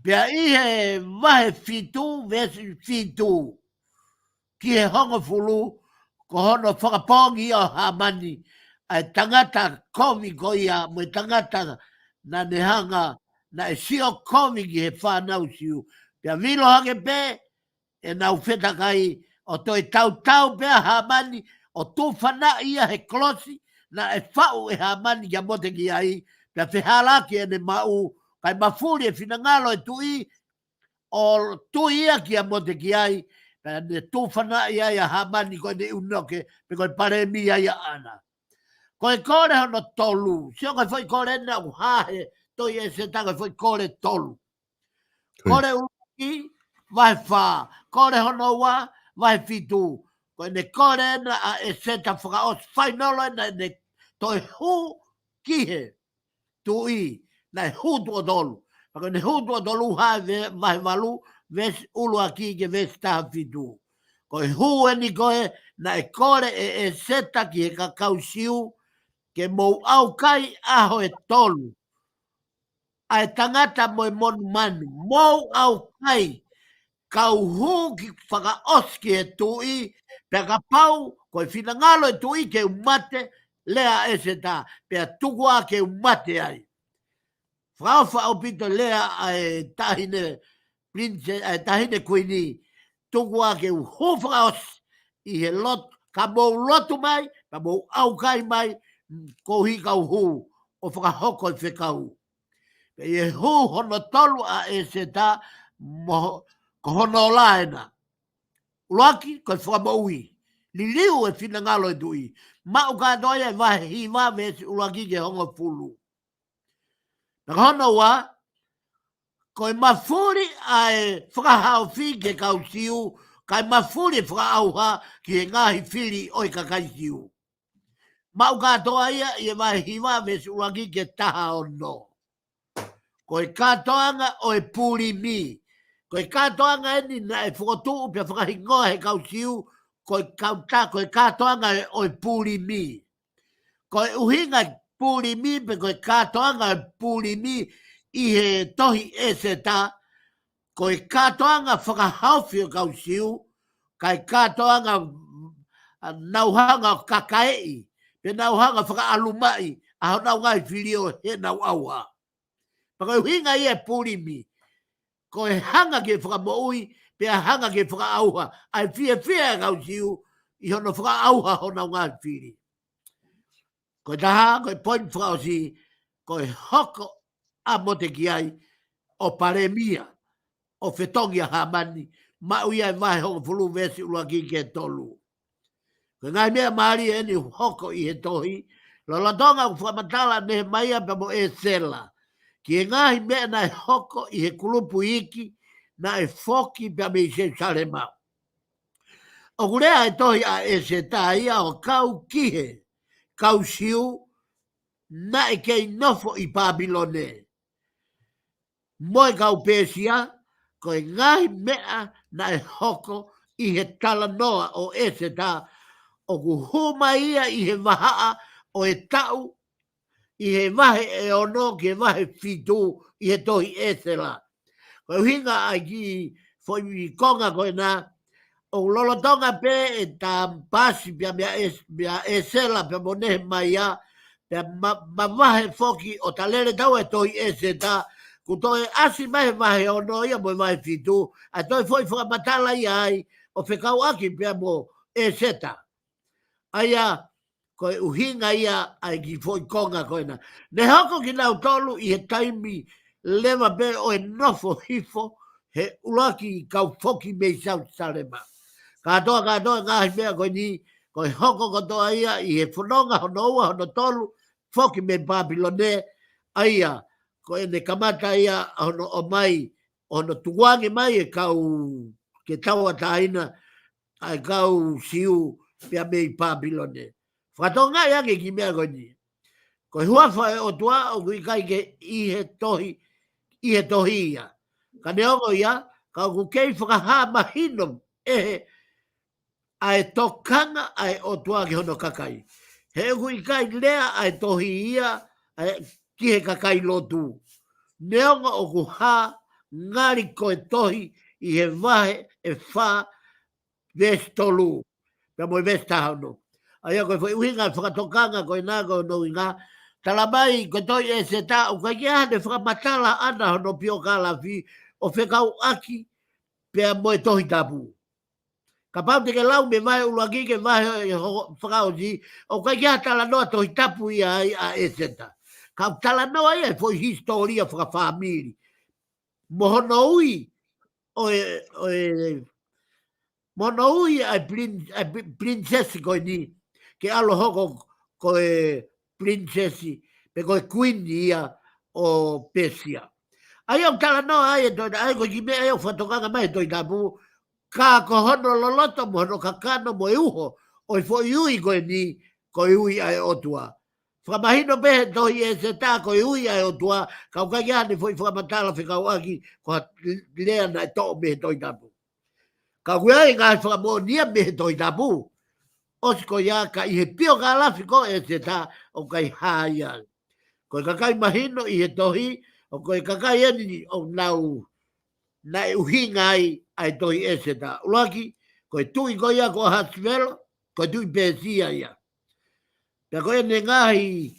Pea ʻi he vahe fitu veesi fitu ki he hongofulu, ko hono fakapoongi ʻo Hamani, ʻa e tangata kovi ko ia, mo e tangata naʻa ne hanga, naʻe sio kovi ki he fānau Siu. Pea vilo hake pē ʻenau fetakai ʻo toe tautau pē ʻa Hamani ʻo tufanaʻi ia he kolosi naʻe faʻu ʻe Hamani kia Motekiai, pea fehālaaki ʻene maʻu, kae mafuli e finangalo e tuʻi, ʻo tui ia kia Motekiai, pea ne tufanaʻi ai ʻa Hamani ko ʻene ʻunoke, pe ko e palēmia ia ʻaʻana. Ko e kole hono tolu, sio ko e foʻi kole naʻe hā he tohi ʻa ʻEseta, ko e foʻi kole tolu. Kole ʻuluaki, vahe fā, kole hono ua, vahe fitu. Ko ʻene kole ena ʻa ʻEseta fakaʻosi, fainolo ena ʻene toe hū ki he tuʻi, naʻe hū tuʻo tolu. Pea ko ʻene hū tuʻo tolu, hā he vahe valu, veesi ʻuluaki ki he veesi taha fitu. Ko e hū eni ko ē naʻe kole ʻe ʻEseta ki he kakai Siu, ke mou ʻaukai ʻaho ʻe tolu ʻa e tangata mo e monumanu, mou ʻaukai, kau hū ki fakaʻosi ki he tuʻi, pea kapau ko e finangalo e tuʻi ke u mate, lea ʻa ʻEseta, pea tuku ā ke u mate ai. Fakaʻofa ʻaupito lea ʻa e taʻahine prince, ʻa e taʻahine kuini, tuku ā ke u hū fakaʻosi ʻi he lotu, ka mou lotu mai, ka mou ʻaukai mai, koeʻuhi kau hū ʻo fakahoko e fekau. Pea ʻi he hū hono tolu ʻa ʻEseta, mo, ko hono ola ena. ʻUluaki, ko e fakamoʻui. Liliu e finangalo e tuʻi. Maʻu kātoa ia ʻi he vahe hiva veesi ʻuluaki ki he hongofulu. Pea ko hono ua, ko e mafuli ʻa e fakahaofi ki he kau Siu, kae mafuli e fakaʻauha ki he ngaahi fili ʻo e kakai Siu. Maʻu kātoa ia ʻi he vahe hiva veesi ʻuluaki ki he taha ono. Ko e kātoanga ʻo e pulimi. Ko e kātoanga eni naʻe fokotuʻu pea fakahingoa he kau Siu, ko e kautā, ko e kātoanga ʻo e pulimi. Ko e ʻuhinga pulimi, pe ko e kātoanga pulimi ʻi he tohi ʻEseta, ko e kātoanga fakahaofi ʻo e kau Siu, kae kātoanga, mm, ʻa nau hanga ʻo kakaeʻi, pe nau hanga ʻo fakaʻalumaʻi ʻa honau ngaahi fili ʻo ʻenau ʻauha. Pea ko e ʻuhinga ia e pulimi, ko e hanga ke fakamoʻui, pea hanga ke fakaʻauha ʻa e fiefia e kau Siu ʻi hono fakaʻauha honau ngaahi fili. Ko e taha, ko e poini fakaʻosi, ko e hoko ʻa Motekiai ʻo palēmia, ʻo fetongi ʻa Hamani, maʻu ia ʻi he vahe hongofulu veesi ʻuluaki ki he tolu. Ko e ngaahi meʻa mālie eni ʻoku hoko ʻi he tohi, lolotonga ʻoku fakamatala ʻa Nehemaia pea mo ʻEsela ki he ngaahi meʻa naʻe hoko ʻi he kulupu iiki naʻe foki pea mei Selusalema. ʻOku lea e tohi ʻa ʻEseta ia ʻo kau ki he kau Siu naʻe kei nofo ʻi Pāpilone mo e kau Pēsia, ko e ngaahi meʻa naʻe hoko ʻi he talanoa ʻo ʻEseta, ʻoku hū mai ia ʻi he vahaʻa ʻo e taʻu, ʻi he vahe ʻe ono ki he vahe fitu ʻi he tohi ʻEsela. Ko e ʻuhinga ʻa e kiʻi foʻi konga ko ena, ʻoku lolotonga pē e ta pasi pea mei ʻEs-, mei ʻEsela pea mo Nehemaia, pea ma-, mavahe foki ʻo ta lele taua e tohi ʻEseta, kuo toe ʻasi mai he vahe ono ia mo e vahe fitu, ʻa e toe foʻi fakamatala ia ai ʻo fekauʻaki pea mo ʻEseta. ʻA ia, ko e ʻuhinga ia ʻa e kiʻi foʻi konga ko ena. Ne hoko kinautolu ʻi he taimi leva pē ʻo e nofo hifo he ʻuluaki kau foki mei Selusalema. Kātoa, kātoa ngaahi meʻa ko eni, ko e hoko kotoa ia ʻi he fononga hono ua, hono tolu, foki mei Pāpilone, ʻa ia, ko ʻene kamata ia hono ʻomai, hono tukuange mai e kau ke tauʻatāina, ʻa e kau Siu pea mei Pāpilone. Fakatokangaʻi ange kiʻi meʻa ko eni. Ko e huafa e ʻOtua ʻoku ʻikai ke ʻi he tohi, ʻi he tohi ia. Ka neongo ia, ka ʻoku kei fakahā mahino ʻe he ʻa e tokanga ʻa e ʻOtua ki hono kakai. He ʻoku ʻikai lea ʻa e tohi ia ʻa e ki he kakai lotu. Neongo ʻoku hā ngali ko e tohi ʻi he vahe ʻe fā veesi tolu. Pea mo e veesi taha ono. ʻA ia ko e foʻi ʻuhinga e fakatokanga ko ena ko hono ʻuhinga. Tala mai ko e tohi ʻEseta ʻoku ʻikai ke ʻi ai hano fakamatala ʻana hono piokālafi ʻo fekauʻaki pea mo e Tohi Tapu. Kapau te ke lau mei he vahe ʻuluaki ki he vahe ʻe hoko fakaʻosi, ʻoku ʻikai ke ʻi ai ha talanoa Tohi Tapu ia ai ʻa ʻEseta. Ka ʻoku talanoa ia e foʻi hisitōlia fakafāmili. Mo hono ui, ʻo e, ʻo e, mo hono ui ʻa e plin-, ʻa e pri-, princess ko eni, ke ʻalu hoko ko e princess, pe ko e kuini ia ʻo Pēsia. ʻA ia ʻoku talanoa ai e Tohi Tapu, ʻa ia ko e kiʻi meʻa ia ʻoku fakatokanga mai e Tohi Tapu, ka ko hono loloto mo hono kakano mo e uho ʻo e foʻi ui ko eni, ko e ui ʻa e ʻOtua. Fakamahino pē he tohi ʻEseta ko e ui ʻa e ʻOtua, ka ʻoku ʻikai ke ʻi ai hano foʻi fakamatala fekauʻaki ko ha lea naʻe toʻo mei he Tohi Tapu. Ka ʻoku ʻi ai e ngaahi fakamoʻoni ia mei he Tohi Tapu. ʻOsi ko ia ka ʻi he piokālafi ko ʻEseta ʻoku ʻikai hā ia. Ko e kakai mahino ʻi he tohi, ʻoku ko e kakai eni ʻoku nau naʻe ʻuhinga ai ʻa e tohi ʻEseta. ʻUluaki, ko e tuʻi ko ia ko ʻAhasivelo, ko e tuʻi Pēsia ia. Pea ko ʻene ngaahi,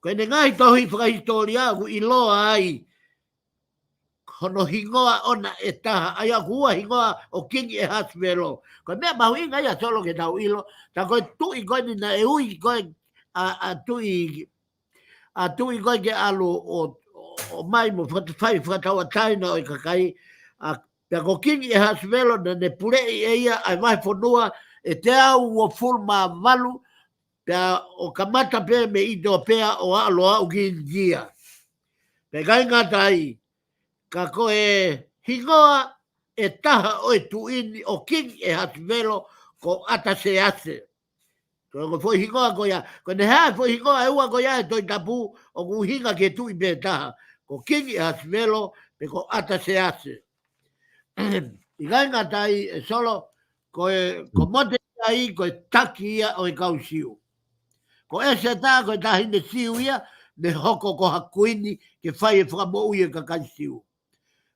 ko ʻene ngaahi tohi fakahisitōlia ʻoku ʻiloa ai hono hingoa ʻona ʻe taha, ʻa ia ʻoku ua hingoa ʻo Kingi ʻAhasivelo. Ko e meʻa mahuʻinga ia Solo ke tau ʻilo, tā ko e tuʻi ko eni naʻe ui ko e ʻa, ʻa tuʻi, ʻa tuʻi ko e ke ʻalu ʻo, ʻo, ʻo mai mo faka-, fai fakatauʻatāina ʻo e kakai, ʻa, pea ko Kingi ʻAhasivelo naʻa ne puleʻi ʻe ia ʻa e vahefonua ʻe teau uofulu mā valu, pea ʻo kamata pē mei ʻItiopea ʻo ʻalu ʻo aʻu ki ʻInitia. Pea ʻikai ngata ai, ka ko e hingoa ʻe taha ʻo e tuʻi ni ʻo Kingi ʻAhasivelo ko ʻAtasease. Ko e ongo foʻi hingoa ko ia, ko ʻene hā e foʻi hingoa ʻe ua ko ia he Tohi Tapu ʻoku ʻuhinga ki he tuʻi pē taha. Ko Kingi ʻAhasivelo pe ko ʻAtasease. ʻIkai ngata ai ʻe Solo, ko e, ko Motekiai, ko e taki ia ʻo e kau Siu. Ko ʻEseta, ko e taʻahine Siu ia, ne hoko ko ha kuini ke fai e fakamoʻui e kakai Siu.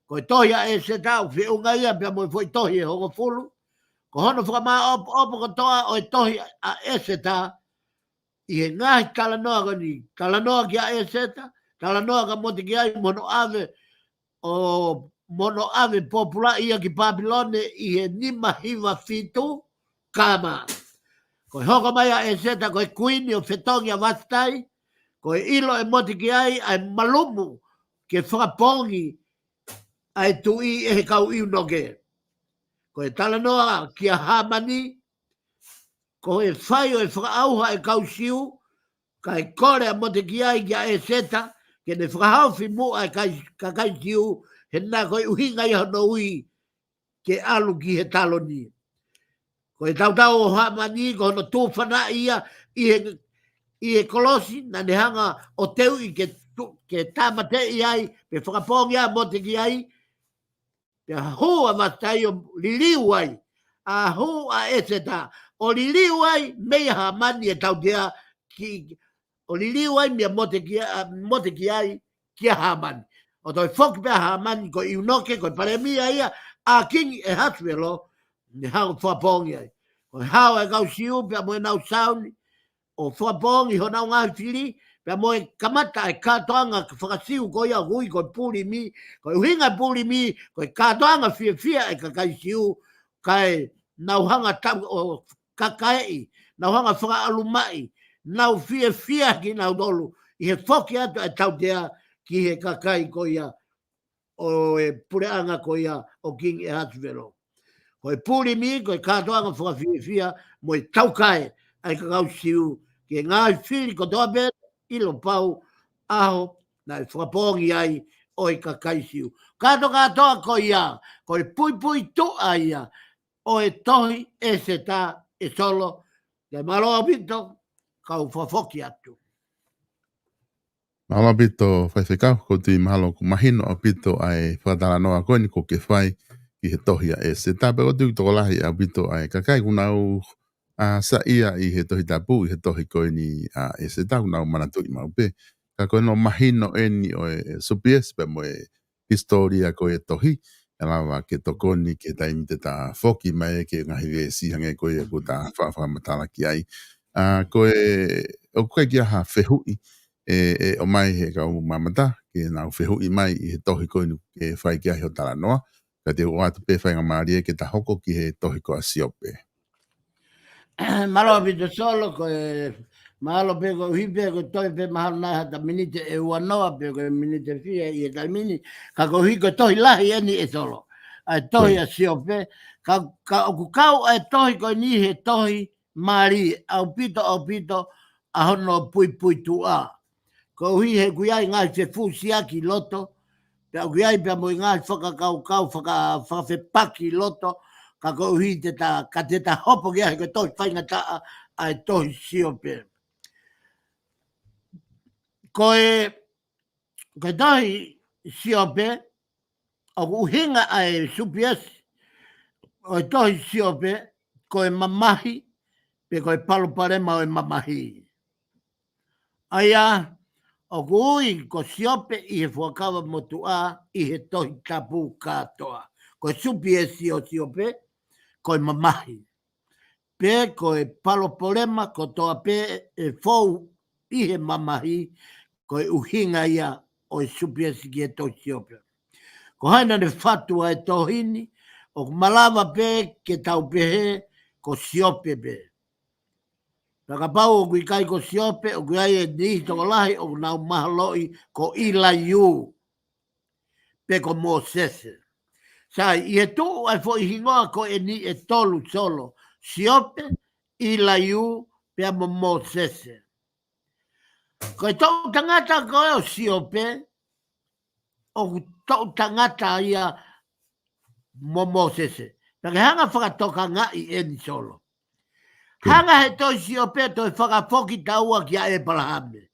Ko e tohi ʻa ʻEseta, ʻoku feʻunga ia pea mo e foʻi tohi ʻe hongofulu. Ko hono fakamāʻopoʻopo kotoa ʻo e tohi ʻa ʻEseta, ʻi he ngaahi talanoa ko eni, talanoa kia ʻEseta, talanoa kia Motekiai mo hono ʻave, ʻo mo hono ʻave pōpulaʻi ia ki Pāpilone ʻi he nima hiva fitu K.M. Ko e hoko mai ʻa ʻEseta ko e kuini ʻo fetongi ʻa Vasitai, ko e ʻilo ʻe Motekiai ʻa e malumu ke fakapoongi ʻa e tuʻi ʻe he kau ʻiunoke. Ko e talanoa kia Hāmani, ko e fai ʻo e fakaʻauha e kau Siu, kae kole ʻa Motekiai kia ʻEseta, ke ne fakahaofi muʻa e kai-, kakai Siu, he naʻa ko e ʻuhinga ia hono ui ke ʻalu ki he taloni. Ko e tautau ʻo Hāmani, ko hono tūfanaʻi ia ʻi he, ʻi he kolosi, naʻa ne hanga ʻo teuʻi ke tu-, ke tāmateʻi ai, pe fakapoongi ai ʻa Motekiai, pea hū ʻa Vasitai ʻo liliu ai, ʻa hū ʻa ʻEseta, ʻo liliu ai meia Hāmani e tautea ki, ʻo liliu ai meia Motekia-, ʻa Motekiai kia Hāmani. ʻO toe foki pē ʻa Hāmani ko e ʻiunoke, ko e palēmia ia, ʻa Kingi ʻAhasivelo, ne hanga ʻo fakapoongi ai. Ko e hao e kau Siu, pea mo ʻenau sauni, ʻo fakapoongi honau ngaahi fili, pea mo e kamata e kātoanga fakasiu ko ia ʻoku ui ko e Pulimi, ko e ʻuhinga e Pulimi, ko e kātoanga fiefia e kakai Siu, kae nau hanga tau ʻo kakaeʻi, nau hanga fakaʻalumaʻi, nau fiefia kinautolu ʻi he foki atu ʻa e tautea ki he kakai ko ia ʻo e puleʻanga ko ia ʻo Kingi ʻEhasivelo. Ko e pulimi, ko e kātoanga fakafiefia mo e taukae ʻa e kakai Siu ki he ngaahi fili kotoa pē ʻilo pau ʻaho naʻe fakapoongi ai ʻo e kakai Siu. Kātokātoa ko ia, ko e puipuituʻa ia ʻo e tohi ʻEsetā, ʻe Solo. Kae mālō ʻaupito, kau fakafoki atu. Mālō ʻaupito, Faifekau, ʻoku ou tui mahalo ʻoku mahino ʻaupito ʻa e fakatalanoa ko eni ʻoku ke fai ki he tohi ʻa ʻEsetā, pea ʻoku ou tui ʻoku tokolahi ʻaupito ʻa e kakai ʻoku nau, ʻa, saiʻia ʻi he Tohi Tapu, ʻi he tohi ko eni ʻa ʻEsetā, ʻoku nau manatuʻi maʻu pē. Ka ko hono mahino eni ʻo e supiesi pea mo e hisitōlia ko e tohi, ʻe lava ke tokoni ki he taimi te ta foki mai ki he ngaahi veesi hangē ko ia ʻoku ta fa-, fakamatala ki ai. ʻA, ko e, ʻoku ʻikai ke ʻi ai ha fehuʻi ʻe, ʻe ʻomai he kau mamata ke nau fehuʻi mai ʻi he tohi ko eni ʻoku ke fai ki ai hoʻo talanoa, ka te u ʻoatu pē faingamālie ke ta hoko ki he tohi ko ʻa Siope. Mālō ʻaupito Solo, ko e, mālō pē koeʻuhi pē ko e toe pē mahalo naʻe hata miniti ʻe uanoa pe ko e miniti fiha ʻi he taimi ni, ka koeʻuhi ko e tohi lahi eni ʻe Solo. ʻA e tohi ʻa Siope, ka, ka ʻoku kau ʻa e tohi ko eni he tohi mālie ʻaupito, ʻaupito ʻa hono puipuituʻa. Koeʻuhi he ʻoku ʻi ai ngaahi fefusiaki ʻi loto, pea ʻoku ʻi ai pea mo e ngaahi fakakaukau, faka-, fakafepaki ʻi loto, ka koeʻuhi te ta, ka te ta hopo ki ai he ko e tohi faingataʻa ʻa e tohi Siope. Ko e, ko e tohi Siope, ʻoku ʻuhinga ʻa e supiesi ʻo e tohi Siope, ko e mamahi, pe ko e palopalema ʻo e mamahi. ʻA ia, ʻoku ui ko Siope ʻi he Fuakava Motuʻa ʻi he Tohi Tapu kātoa. Ko e supiesi ʻo Siope, ko e mamahi. Pe ko e palopalema kotoa pē ʻe fou ʻi he mamahi, ko e ʻuhinga ia ʻo e supiesi ki he tohi Siope. Ko hai naʻa ne fatu ʻa e tohi ni, ʻoku malava pē ke tau pehē ko Siope pē. Pea kapau ʻoku ʻikai ko Siope, ʻoku ʻi ai e niʻihi tokolahi ʻoku nau mahaloʻi ko ʻIlaiū pe ko Mōsese. Sai, ʻi he tuʻu ʻa e foʻi hingoa ko eni ʻe tolu Solo, Siope, ʻIlaiū, pea mo Mōsese. Ko e toʻu tangata ko ē ʻo Siope, ʻoku toʻu tangata ia mo Mōsese. Pea ke hanga fakatokangaʻi eni Solo. Hanga he tohi Siope toe fakafoki taua kia ʻEpalahame.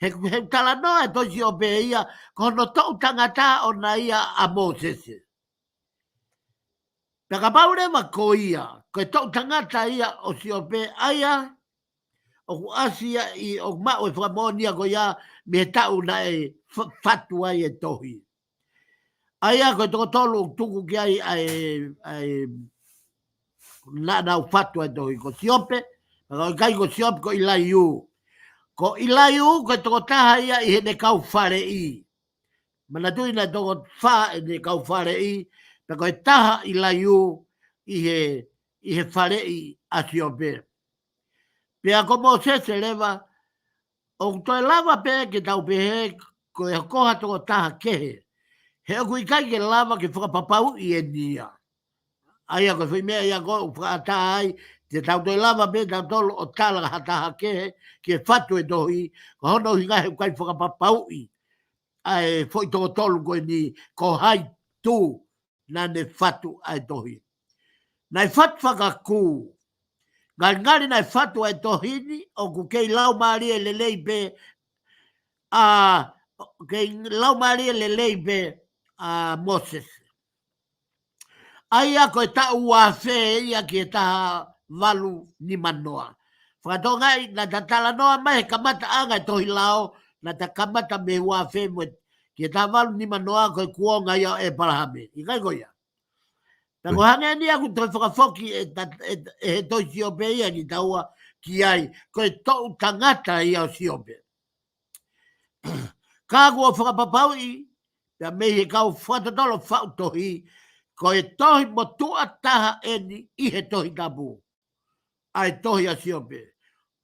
He, he talanoa he tohi Siope ia, ko hono toʻu tangata ʻona ia ʻa Mōsese. Pea kapau leva ko ia, ko e toʻu tangata ia ʻo Siope ʻa ia, ʻoku ʻasi ia ʻi, ʻoku maʻu e fakamoʻoni ia ko ia mei he taʻu naʻe fa-, fatu ai e tohi. ʻA ia ko e toko tolu ʻoku tuku ki ai ʻa e, ʻa e, naʻa nau fatu ʻa e tohi ko Siope, ka ko e ʻikai ko Siope ko ʻIlaiū. Ko ʻIlaiū ko e tokotaha ia ʻi heʻene kau faleʻi. Manatuʻi naʻe toko fā ʻene kau faleʻi, pea ko e taha ʻIlaiū ʻi he, ʻi he faleʻi ʻa Siope. Pea ko Mōsese leva, ʻoku toe lava pē ke tau pehē ko e hoko ha tokotaha kehe. He ʻoku ʻikai ke lava ke fakapapauʻi eni ia. ʻA ia ko e foʻi meʻa ia ko ē ʻoku fakaʻatā ai, te tau toe lava pē tautolu ʻo tala ha taha kehe, ke fatu e tohi, ko hono ʻuhinga he ʻoku ʻikai fakapapauʻi ʻa e foʻi toko tolu ko eni, ko hai tu naʻa ne fatu ʻa e tohi. Naʻe fatu fakakū. Ngalingali naʻe fatu ʻa e tohi ni, ʻoku kei laumālie lelei pē, ʻa, kei laumālie lelei pē ʻa Mōsese. ʻA ia ko e taʻu ua afe ia ki he taha valu nima noa. Fakatokangaʻi naʻa ta talanoa mai he kamataʻanga e tohi lao, naʻa ta kamata mei he ua afe mo e, ki he taha valu nima noa ko e kuonga ia ʻo ʻEpalahame. ʻIkai ko ia. Pea ko e hangē ni ʻoku toe fakafoki ʻe ta-, ʻe, ʻe he tohi Siope ia kitaua ki ai, ko e toʻu tangata ia ʻo Siope. Ka kuo fakapapauʻi, pea mei he kau fakatotolo faʻu tohi, ko e tohi motuʻa taha eni ʻi he Tohi Tapu. ʻA e tohi ʻa Siope.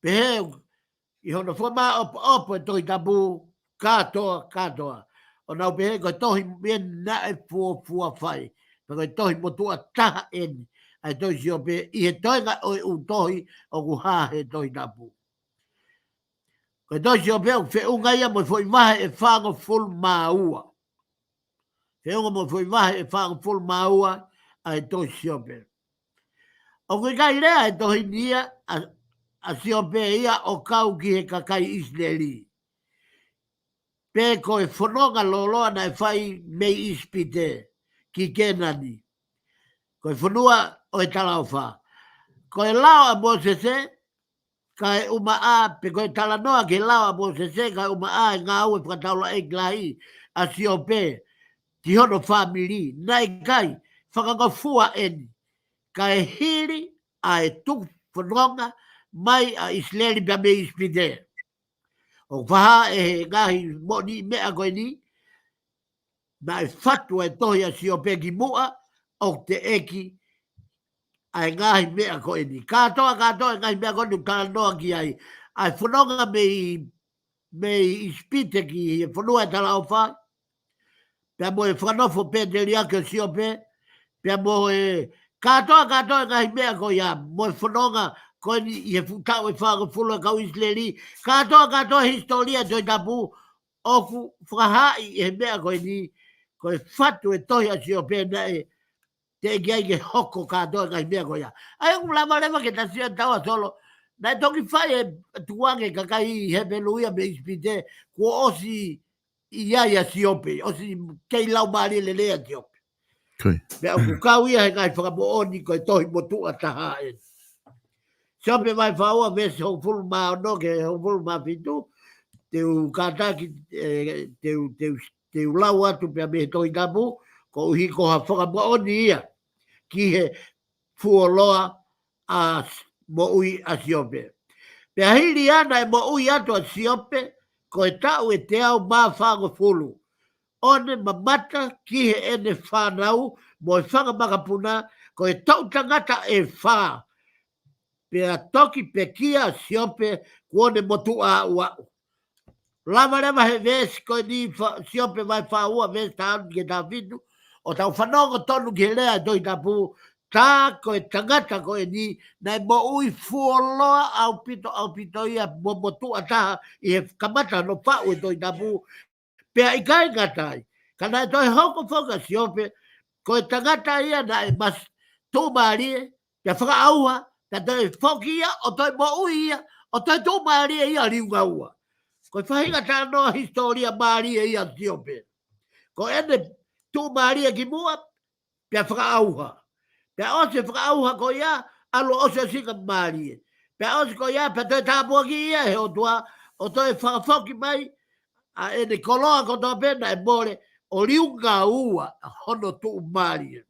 Pehē, ʻi hono fakamāʻopoʻopo e Tohi Tapu, kātoa, kātoa. ʻO nau pehē ko e tohi eni naʻe fuofua fai. Pea ko e tohi motuʻa taha eni ʻa e tohi Siope ʻi he toenga ʻo e ʻū tohi ʻoku hā he Tohi Tapu. Ko e tohi Siope ʻoku feʻunga ia mo e foʻi vahe ʻe fāngofulu mā ua. Feʻunga mo e foʻi vahe ʻe fāngofulu mā ua ʻa e tohi Siope. ʻOku ʻikai lea e tohi ni ia ʻa, ʻa Siope ia ʻo kau ki he kakai ʻIsileli, pe ko e fononga lōloa naʻe fai mei ʻIsipite ki Kēnani, ko e fonua ʻo e talaʻofa. Ko e lao ʻa Mōsese, kae ʻumaʻā, pe ko e talanoa ki he lao ʻa Mōsese, kae ʻumaʻā e ngāue fakataulaʻeiki lahi ʻa Siope ki hono fāmili, naʻe ʻikai fakangofua eni, kae hili ʻa e tuku fononga mai ʻa ʻIsileli pea mei ʻIsipite. ʻOku fakahā ʻe he ngaahi moʻoniʻi meʻa ko eni, naʻe fatu e tohi ʻa Siope kimuʻa ʻoku teʻeki ʻa e ngaahi meʻa ko eni. Kātoa, kātoa e ngaahi meʻa ko eni ʻoku talanoa ki ai. ʻA e fononga mei, mei ʻIsipite ki he fonua ʻo e talaʻofa, pea mo e fakanofo pēteliake ʻo Siope, pea mo e kātoa, kātoa e ngaahi meʻa ko ia, mo e fononga ko eni ʻi he fuʻu taʻu ʻe fāngofulu ʻa e kau ʻIsileli, kātoa, kātoa e hisitōlia ʻo e Tohi Tapu, ʻoku fakahaaʻi ʻe he meʻa ko eni, ko e fatu e tohi ʻa Siope naʻe teʻeki ai ke hoko kātoa e ngaahi meʻa ko ia. ʻA ia ʻoku lava leva ke ta sio ʻa taua Solo, naʻe toki fai e tukuange kakai Hepelū ia mei ʻIsipite, kuo ʻosi ʻi ai ʻa Siope, ʻosi kei laumālie lelei ʻa Siope. Pea ʻoku kau ia he ngaahi fakamoʻoni ko e tohi motuʻa taha eni. Siope vahe fā ua veesi hongofulu mā ono ki he hongofulu mā fitu, te u kātaki, ē, te u, te u, te u lau atu pea mei he Tohi Tapu, koeʻuhi ko ha fakamoʻoni ia ki he fuoloa ʻa s-, moʻui ʻa Siope. Pea hili ia naʻe moʻui atu ʻa Siope, ko e taʻu ʻe teau mā fāngofulu, ʻo ne mamata ki heʻene fānau mo e fanga makapuna, ko e toʻu tangata ʻe fā. Pea toki pekia ʻa Siope kuo ne motuʻa aʻuaʻu. Lava leva he veesi ko eni fa-, Siope vahe fā ua veesi taha ono ki he taha fitu, ʻo tau fanongo tonu ki he lea ʻa e Tohi Tapu, tā ko e tangata ko eni, naʻe moʻui fuoloa ʻaupito, ʻaupito ia mo motuʻa taha ʻi he kamata hono faʻu e Tohi Tapu, pea ʻikai ngata ai, ka naʻe toe hoko foki ʻa Siope, ko e tangata ia naʻe mas-, tuʻumālie, pea fakaʻauha, pea toe foki ia, ʻo toe moʻui ia, ʻo toe tuʻumālie ia liunga ua. Ko e faʻahinga talanoa hisitōlia mālie ia ʻa Siope. Ko ʻene tuʻumālie kimuʻa, pea fakaʻauha. Pea ʻosi e fakaʻauha ko ia, ʻalu ʻo ʻosiʻosingamālie. Pea ʻosi ko ia, pea toe tāpuakiʻi ia ʻe he ʻOtua, ʻo toe fakafoki mai ʻa ʻene koloa kotoa pē naʻe mole, ʻo liunga ua hono tuʻumālie.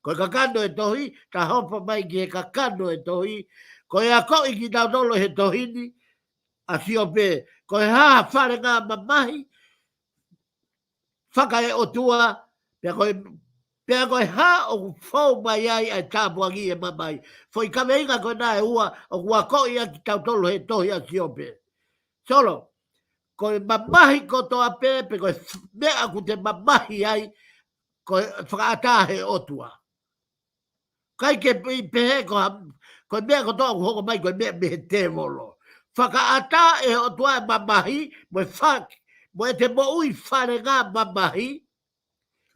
Ko e kakano e tohi, ta hopo mai ki he kakano e tohi, ko e akoʻi kitautolu he tohi ni ʻa Siope, ko e hā ha falengamamahi fakaeʻotua, pea ko e, pea ko e hā ʻoku fou mai ai ʻa e tāpuaki ʻi he mamahi. Foʻi kaveinga ko ena ʻe ua ʻoku akoʻi ʻaki kitautolu he tohi ʻa Siope. Solo, ko e mamahi kotoa pē, pe ko e f-, meʻa ʻoku te mamahi ai, ko e fakaʻatā he ʻOtua. ʻIkai ke pe-, pehē ko ha-, ko e meʻa kotoa ʻoku hoko mai ko e meʻa mei he tēvolo. Fakaʻatā ʻe he ʻOtua e mamahi, mo e fak-, mo ʻete moʻui falengamamahi,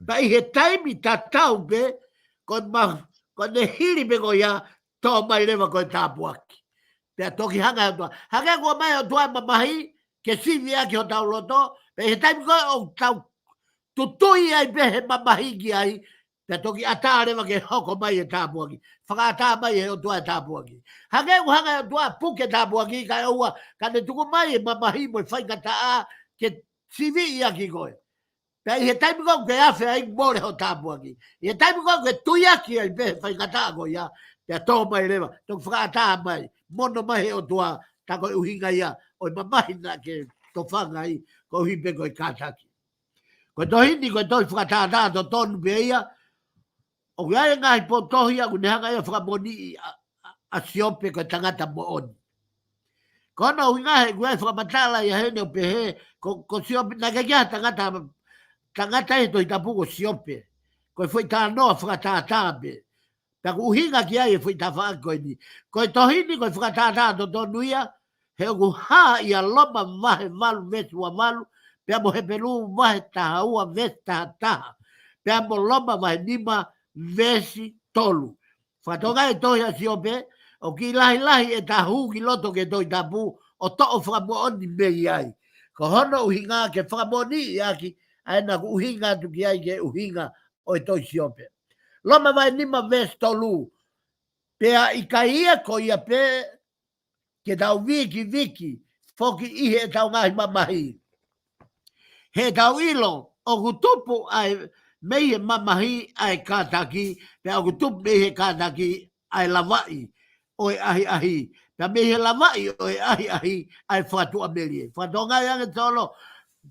pea ʻi he taimi tatau pē, ko e ma-, ko ʻene hili pē ko ia, tō mai leva ko e tāpuaki. Pea toki hanga ʻe he ʻOtua. Hangē kuo ʻomai ʻe he ʻOtua e mamahi, ke siviʻaki hotau loto, pea ʻi he taimi ko ē ʻoku tau tutui ai pē he mamahi ki ai, pea toki ʻatā leva ke hoko mai e tāpuaki. Fakaʻatā mai ʻe he ʻOtua e tāpuaki. Hangē ʻoku hanga ʻe he ʻOtua ʻo puke e tāpuaki kae ʻoua, ka ne tuku mai e mamahi mo e faingataʻa ke siviʻi ʻaki koe. Pea ʻi he taimi ko ē ʻoku ke afe ai, mole hoʻo tāpuaki. ʻI he taimi ko ē ʻoku ke tuiaki ai pē he faingataʻa ko ia, pea tō mai leva, toki fakaʻatā mai, mono mai ʻe he ʻOtua, tā ko e ʻuhinga ia ʻo e mamahi naʻa ke tofanga ai, koeʻuhi pē ko e kātaki. Ko e tohi ni, ko e tohi fakatātā totonu pē ia, ʻoku ʻi ai e ngaahi potu tohi ʻoku ne hanga ia ʻo fakamoʻoniʻi ʻa, ʻa, ʻa Siope ko e tangata moʻoni. Ko hono ʻuhinga he ʻoku ʻi ai e fakamatala ia heni ʻo pehē, ko, ko Siope, naʻe ʻikai ke ʻi ai ha tangata, tangata ʻi he Tohi Tapu ko Siope. Ko e foʻi talanoa fakatātā pē. Pea ʻoku ʻuhinga ki ai e foʻi tafaʻaki ko eni. Ko e tohi ni ko e fakatātā totonu ia, he ʻoku hā ʻia Loma vahe valu veesi ua valu, pea mo Hepelū vahe taha ua veesi taha taha, pea mo Loma vahe nima veesi tolu. Fakatokangaʻi e tohi ʻa Siope, ʻoku kiʻi lahilahi ʻeta hū ki loto ki he Tohi Tapu, ʻo toʻo fakamoʻoni mei ai. Ko hono ʻuhinga ke fakamoʻoniʻi ʻaki, ʻa ena ʻoku ʻuhinga atu ki ai ki he ʻuhinga ʻo e tohi Siope. Loma vahe nima veesi tolu, pea ʻikai ia ko ia pē ke tau vikiviki foki ʻi heʻetau ngaahi mamahi. He tau ʻilo, ʻoku tupu ʻa e mei he mamahi ʻa e kātaki, pea ʻoku tupu mei he kātaki ʻa e lavaʻi ʻo e ʻahiʻahi. Pea mei he lavaʻi ʻo e ʻahiʻahi ʻa e fakatuʻamelie. Fakatokangaʻi ange Tolo,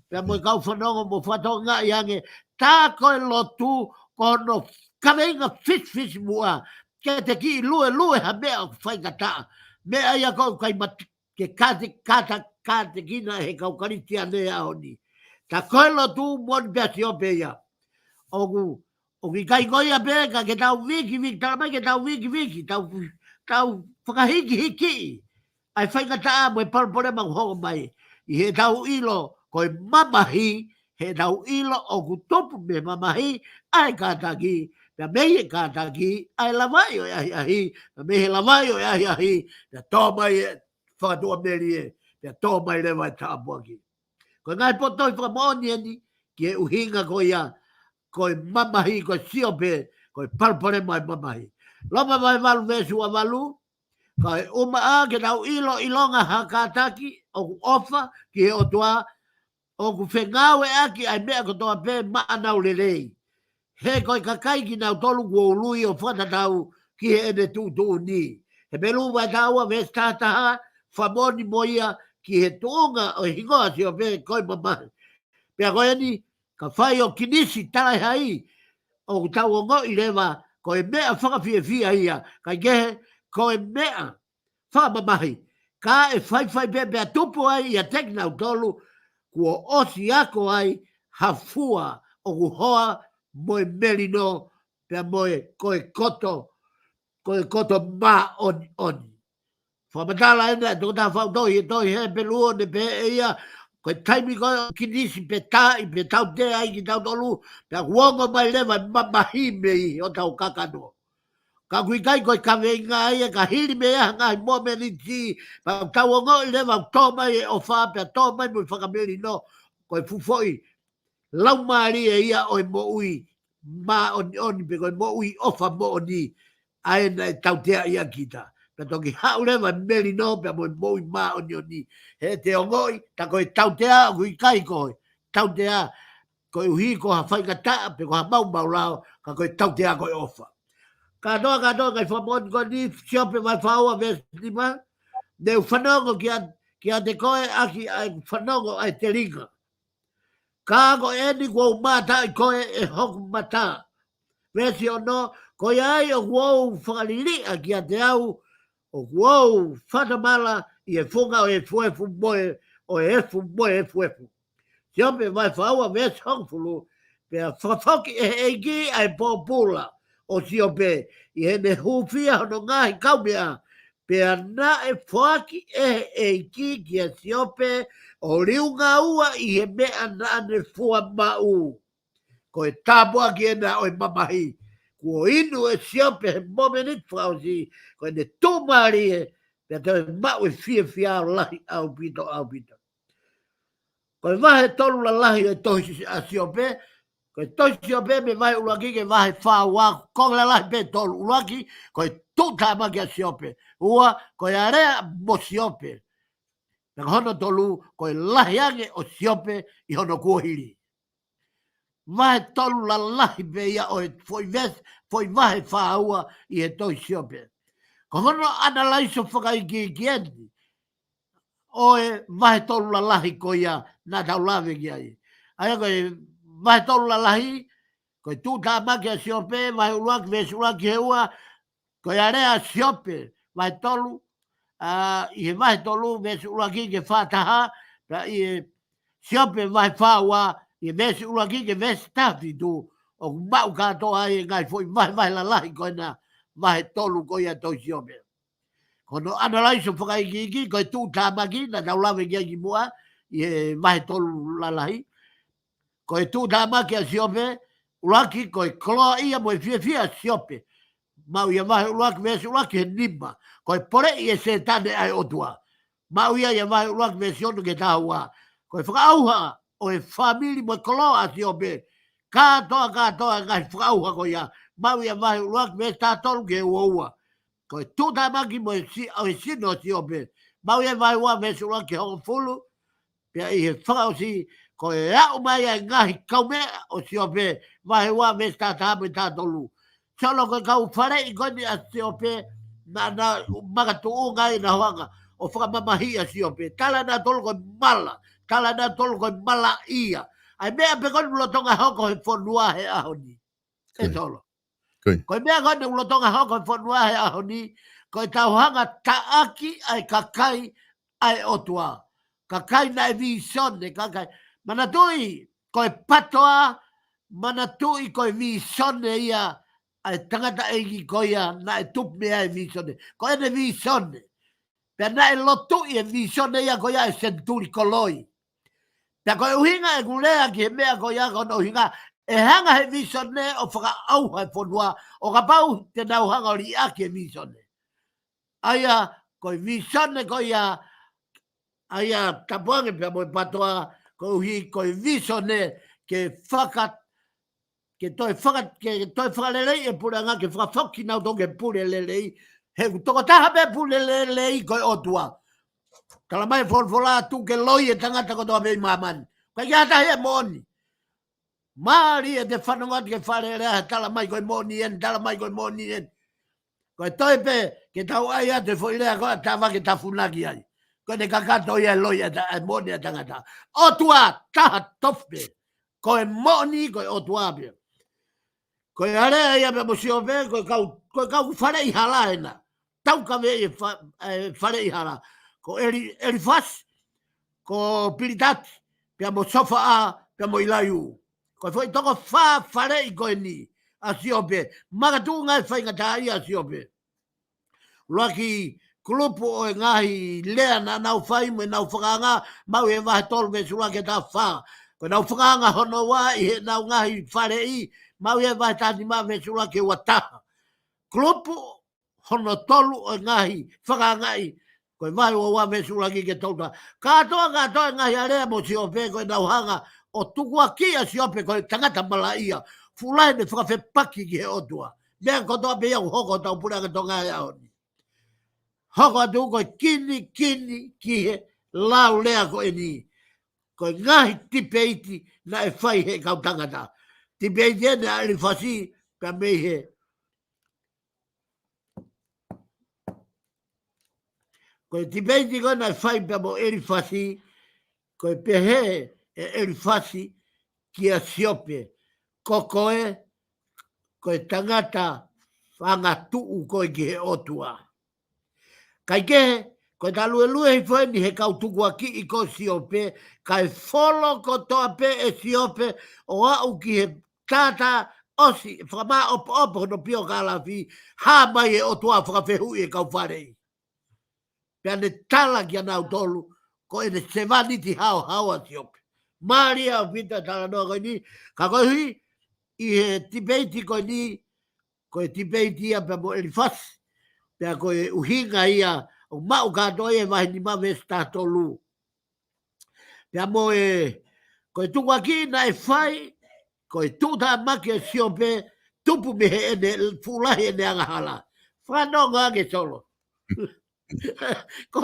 pea mo e kau fanongo mo fakatokangaʻi ange, tā ko e lotu, ko hono kaveinga fisifisimuʻa, ke te kiʻi luelue ha meʻa ʻoku faingataʻa. Meʻa ia ko e kai mat-, ke kate, kata, katekina he kau Kalisitiane ʻaho ni. Tā ko e lotu moʻoni pē ʻa Siope ia. ʻOku, ʻoku ʻikai ko ia pē, ka ke tau vikiviki, tala mai ke tau vikiviki, tau, tau fakahikihiki ʻa e faingataʻa mo e palopalema ʻoku hoko mai. ʻI heʻetau ʻilo, ko e mamahi, heʻetau ʻilo ʻoku tupu mei he mamahi ʻa e kātaki, pea mei he kātaki ʻa e lavaʻi ʻo e ʻahiʻahi, pea mei he lavaʻi ʻo e ʻahiʻahi, pea tō mai e fakatuʻamelie, pea tō mai leva e tāpuaki. Ko e ngaahi potu tohi fakamoʻoni eni, ki he ʻuhinga ko ia, ko e mamahi, ko e Siope, ko e palopalema ʻa e mamahi. Loma vahe valu veesi ua valu, ka ʻe ʻumaʻā ke tau ʻilo ʻilonga ha kātaki ʻoku ʻofa ki he ʻOtua, ʻoku fengāueʻaki ʻa e meʻa kotoa pē maʻanau lelei. He ko e kakai kinautolu kuo ului ʻo fakatatau ki heʻene tuʻutuʻuni. Hepelū vahe taha ua veesi taha taha, fakamoʻoni mo ia ki he tuʻunga ʻo e hingoa ʻo Siope ko e mamahi. Pea ko eni, ka fai ʻo kinisi talaʻehai, ʻoku tau ongoʻi leva ko e meʻa fakafiefia ia, kae kehe ko e meʻa fakamamahi. Ka ʻe faifai pē pea tupu ai ʻiate kinautolu kuo ʻosi ako ai ha fua ʻoku hoa mo e melino, pea mo e ko e koto, ko e koto māʻoniʻoni. Fakamatala ena e tokotaha faʻu tohi he tohi Hepelū ʻo ne pehē ʻe ia, ko e taimi ko ē ʻo kinisi pe taaʻi pe tautea ai kitautolu, pea kuo ongo mai leva e mamahi mei hotau kakano. Ka ʻoku ʻikai ko e kaveinga ia, ka hili mei ai ha ngaahi momeniti, pea tau ongoʻi leva ʻoku tō mai e ʻofa, pea tō mai mo e fakamelino, ko e fuʻu foʻi laumālie ia ʻo e moʻui māʻoniʻoni, pe ko e moʻui ʻofa moʻoni, ʻa ena ʻe tautea ia kita. Pea toki haʻu leva e melino, pea mo e moʻui māʻoniʻoni. He te ongoʻi, tā ko e tautea ʻoku ʻikai ko e tautea koeʻuhi ko ha faingataʻa pe ko ha maumau lao, ka ko e tautea ko e ʻofa. Kātoa, kātoa, ngaahi fakamoʻoni ko eni, Siope vahe fā ua veesi nima, ne u fanongo kia, kiate koe ʻaki ʻa e fanongo ʻa e telinga. Ka ko eni kuo u mātaʻi koe ʻe hoku mata. Veesi ono, ko ia ai ʻoku ou fakaliliʻa kiate au, ʻoku ou fakatomala ʻi he funga ʻo e efuefu mo e, ʻo e efu mo e efuefu. Siope vahe fā ua veesi hongofulu, pea fakafoki ʻe he ʻEiki ʻa e pōpula ʻo Siope, ʻi heʻene hūfia hono ngaahi kaumeʻa, pea naʻe foaki ʻe he ʻEiki kia Siope ʻo liunga ua ʻi he meʻa naʻa ne fua maʻu. Ko e tāpuaki ena ʻo e mamahi. Kuo inu ʻe Siope he momeniti fakaʻosi, ko ʻene tuʻumālie, pea toe maʻu e fiefia lahi ʻaupito, ʻaupito. Ko e vahe tolu lalahi ʻo e tohi ʻa Siope, ko e tohi Siope mei he vahe ʻuluaki ki he vahe fā ua, ko e lalahi pē tolu. ʻUluaki, ko e tuʻutāmaki ʻa Siope. Ua, ko e alea mo Siope. Pea ko hono tolu, ko e lahi ange ʻo Siope ʻi hono kuohili. Vahe tolu lalahi pē ia ʻo e foʻi veesi, foʻi vahe fā ua ʻi he tohi Siope. Ko hono ʻanalaiso fakaikiiki eni ʻo e vahe tolu lalahi ko ia naʻa tau lave ki ai. ʻA ia ko e vahe tolu lalahi, ko e tuʻutāmaki ʻa Siope, vahe ʻuluaki, veesi ʻuluaki ki he ua, ko e alea ʻa Siope, vahe tolu, ʻa, ʻi he vahe tolu veesi ʻuluaki ki he fā taha, pea ʻi he Siope vahe fā ua, ʻi he veesi ʻuluaki ki he veesi taha fitu, ʻoku maʻu kātoa ai e ngaahi foʻi vahevahe lalahi ko ena vahe tolu ko ia tohi Siope. Ko hono ʻanalaiso fakaikiiki, ko e tuʻutāmaki, naʻa tau lave ki ai kimuʻa, ʻi he vahe tolu lalahi. Ko e tuʻutāmaki ʻa Siope, ʻuluaki, ko e koloaʻia mo e fiefia ʻa Siope. Maʻu ia vahe ʻuluaki veesi ʻuluaki he nima. Ko e poleʻi ʻe Sētane ʻa e ʻOtua. Maʻu ia ia vahe ʻuluaki veesi ono ki he taha ua. Ko e fakaʻauha ʻo e fāmili mo e koloa ʻa Siope. Kātoa, kātoa e ngaahi fakaʻauha ko ia. Maʻu ia vahe ʻuluaki veesi taha tolu ki he ua ua. Ko e tuʻutāmaki mo e si-, ʻo e sino ʻo Siope. Maʻu ia vahe ua veesi ʻuluaki ki he hongofulu. Pea ʻi he fakaʻosi, ko e aʻu mai ʻa e ngaahi kaumeʻa ʻo Siope, vahe ua veesi taha taha mo e taha tolu. Solo, ko e kau faleʻi ko eni ʻa Siope, naʻa na makatuʻunga ʻi heʻenau hanga ʻo fakamamahiʻi ʻa Siope. Tala ʻenautolu ko e mala, tala ʻenautolu ko e malaʻia. ʻA e meʻa pē ko eni lolotonga hoko he fonua he ʻaho ni. ʻE Solo. Ko e meʻa ko eni lolotonga hoko he fonua he ʻaho ni, ko e tau hanga taʻaki ʻa e kakai ʻa e ʻOtua. Kakai naʻe vīsone, kakai. Manatuʻi, ko e PATOA, manatuʻi ko e vīsone ia ʻa e tangataʻeiki ko ia naʻe tupu mei ai e vīsone. Ko ʻene vīsone. Pea naʻe lotuʻi e vīsone ia ko ia ʻe Senituli Koloi. Pea ko e ʻuhinga ʻeku lea ki he meʻa ko ia ko hono ʻuhinga, ʻe hanga he vīsone ʻo fakaʻauha e fonua, ʻo kapau te nau hanga ʻo liʻaki e vīsone. ʻA ia, ko e vīsone ko ia, ʻa ia tapu ange pea mo e PATOA, koeʻuhi ko e vīsone ke faka-, ke toe faka-, ke toe fakaleleiʻi e puleʻanga, ke fakafoki kinautolu ki he pule lelei, he ʻoku tokotaha pē pule lelei ko e ʻOtua. Tala mai e folofola tuku ke loi e tangata kotoa pē ʻi māmani. ʻIkai ke ʻi ai ha taha ia ʻe moʻoni. Mālie ʻete fanongo atu ki he fakalea he tala mai ko e moʻoni eni, tala mai ko e moʻoni eni. Ko e toe pē, ke tau ʻai atu e foʻi lea ko ē ʻa Tava ke tafunaki ai. Ko ʻene kakato ia e loi ʻa e ta-, ʻa e moʻoni ʻa e tangata. ʻOtua taha tofu pē. Ko e moʻoni, ko e ʻOtua pē. Ko e alea ia pea mo Siope, ko e kau, ko e kau faleʻi hala ena. Taukaveʻi e fa-, e faleʻi hala. Ko Eli-, Elifasi, ko Pilitati, pea mo Sofaʻa, pea mo ʻIlaiū. Ko e foʻi toko fā faleʻi ko eni ʻa Siope. Makatuʻunga e faingataʻaʻia ʻa Siope. ʻUluaki kulupu ʻo e ngaahi lea naʻa nau fai mo ʻenau fakaanga, maʻu ʻi he vahe tolu veesi ʻuluaki ki he taha fā. Ko ʻenau fakaanga hono ua ʻi heʻenau ngaahi faleʻi, maʻu ʻi he vahe taha nima veesi ʻuluaki ki he ua taha. Kulupu hono tolu ʻo e ngaahi fakaangaʻi, ko e vahe ua ua veesi ʻuluaki ki he tolu taha. Kātoa, kātoa e ngaahi alea mo Siope ko ʻenau hanga ʻo tukuakiʻi ʻa Siope ko e tangata malaʻia, fuʻu lahi ʻene fakafepaki ki he ʻOtua. Meʻa kotoa pē ia ʻoku hoko hotau puleʻanga Tonga he ʻaho ni. Hoko atu ko e kini, kini ki he lau lea ko eni. Ko e ngaahi tipeiti naʻe fai he kau tangata. Tipeiti eni ʻa Elifasi pea mei he Ko e tipeiti ko ē naʻe fai pea mo Elifasi, ko e pehē ʻe Elifasi kia Siope, ko koe, ko e tangata fanga tuʻu koe ki he ʻOtua. Kaikehe, ko e taluelue hifo eni he kau tukuakiʻi ko Siope, kae folo kotoa pē ʻe Siope, ʻo aʻu ki he tata ʻosi, fakamāʻopoʻopo hono piokālafi, hā mai e ʻOtua fakafehuʻi e kau faleʻi. Pea ne tala kia nautolu, ko ʻene sevāniti haohaoa Siope. Mālie ʻaupito e talanoa ko eni, ka koeʻuhi, ʻi he tipeiti ko eni, ko e tipeiti ia pea mo Elifasi, pea ko e ʻuhinga ia, ʻoku maʻu kātoa ia he vahe nima veesi taha tolu. Pea mo e, ko e tukuakiʻi naʻe fai, ko e tuʻutāmaki ʻa Siope, tupu mei heʻene fuʻu lahi ʻene angahala. Fanongo ange Solo. Ko,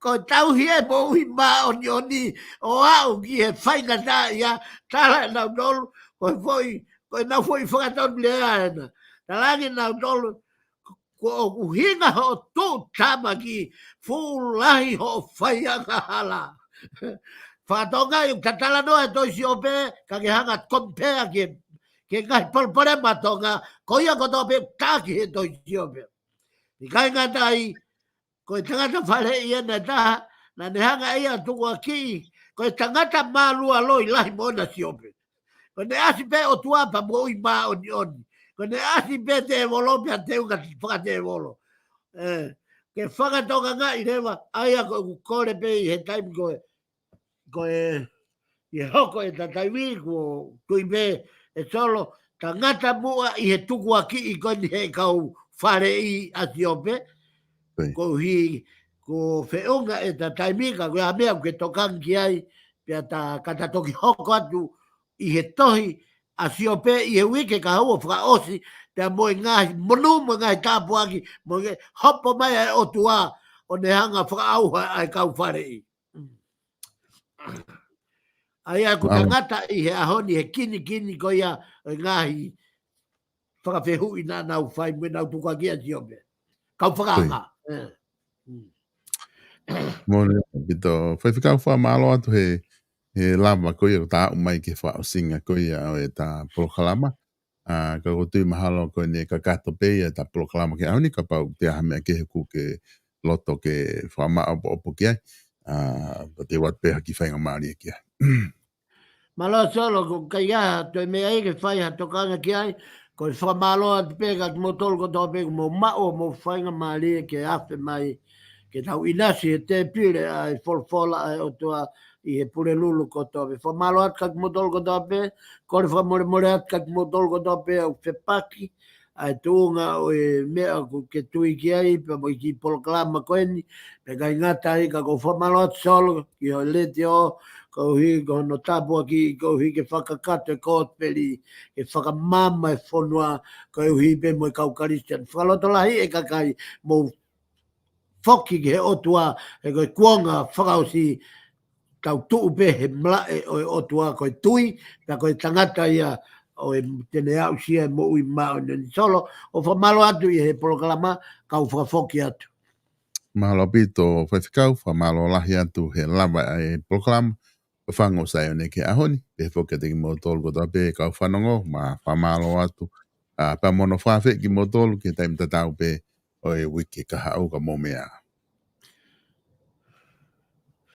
ko e tauhi e moʻui māʻoniʻoni, ʻo aʻu ki he faingataʻaʻia, tala ʻe nautolu, ko e foʻi, ko ʻenau foʻi fakatonulea ena. Tala ange ʻe nautolu, ko e ʻuhinga hoʻo tuʻutāmaki, fuʻu lahi hoʻo fai angahala. Fakatonga ʻi he talanoa e tohi Siope, ka ke hanga compare ki he, ki he ngaahi palopalema Tonga, ko ia kotoa pē ʻoku taki he tohi Siope. ʻIkai ngata ai, Ko e tangata faleʻi ʻe taha, naʻa ne hanga ʻe ia ʻo tukuakiʻi, ko e tangata mālualoi lahi moʻona Siope. Ko ʻene ʻasi pē ʻOtua pea moʻui māʻoniʻoni. Ko ʻene ʻasi pē tēvolo pea teunga fakatēvolo. ʻE, ke fakatokangaʻi leva, ʻa ia ko ʻeku kole pē ʻi he taimi ko ē, ko e, ʻi he hoko ʻeta taimi kuo tui pē ʻe Solo, tangata muʻa ʻi he tukuakiʻi ko eni he kau faleʻi ʻa Siope, koeʻuhi ko e feʻunga ʻeta taimi ka ko e hā e meʻa ʻoku ke tokanga ki ai, pea ta, ka ta toki hoko atu ʻi he tohi ʻa Siope ʻi he uike kahaʻu ʻo fakaʻosi, pea mo e ngaahi monū, mo e ngaahi tāpuaki, mo e hopo mai ʻa e ʻOtua, ʻo ne hanga fakaʻauha ʻa e kau faleʻi. ʻA ia ʻoku tangata ʻi he ʻaho ni he kinikini ko ia ʻo e ngaahi fakafehuʻi naʻa nau fai mo ʻenau tukuakiʻi ʻa Siope. Kau fakaʻanga. Mole, pito, faifekau, fakamālō atu he, he lava ko ia ʻo ta aʻu mai ki he fakaʻosinga ko ia ʻo ʻeta polokalama. ʻA, ka ʻoku ou tui mahalo ko ʻene kakato pē ia ʻeta polokalama ki he ʻaho ni, kapau ʻoku ʻi ai ha meʻa kehe ʻoku ke loto ke fakamaʻopoʻopo ki ai. ʻA, pea te u ʻoatu pē ha kiʻi faingamālie ki ai. Mālō Solo, ko e ʻikai ha toe meʻa ia ke fai ha tokanga ki ai, ko e fakamālō atu pē kiate kimoutolu kotoa pē kuo mou maʻu hoʻomou faingamālie ke afe mai, ke tau ʻinasi he tēpile ʻa e folofola ʻa e ʻOtua ʻi he Pulelulu kotoa pē. Fakamālō atu kiate kimoutolu kotoa pē, kole fakamolemole atu kiate kimoutolu kotoa pē ʻoku fepaki ʻa e tuʻunga ʻo e meʻa ʻoku ke tui ki ai, pea mo e kiʻi polokalama ko eni, pea ʻikai ngata ai ka ʻoku ou fakamālō atu Solo, ki hoʻo letiō, koeʻuhi ko hono tāpuaki, koeʻuhi ke fakakakato e kosipeli, ke fakamaama e fonua, koeʻuhi pē mo e kau Kalisitiane. Fakalotolahi e kakai, mou foki ki he ʻOtua, he ko e kuonga fakaʻosi tau tuʻu pē he malaʻe ʻo e ʻOtua ko e tui, pea ko e tangata ia ʻoku te ne aʻusia e moʻui māʻoniʻoni. Solo, ʻoku ou fakamālō atu ʻi he polokalama, kau fakafoki atu. Mālō ʻaupito faifekau, fakamālō lahi atu he lava e polokalama, ʻo fanga ʻo Saione ki he ʻaho ni, pehē foki kiate kimoutolu kotoa pē kau fanongo, ma fakamālō atu, ʻa, pea mo hono fakaafeʻi kimoutolu ki he taimi tatau pē ʻo e uike kahaʻu ka mou meʻa ā.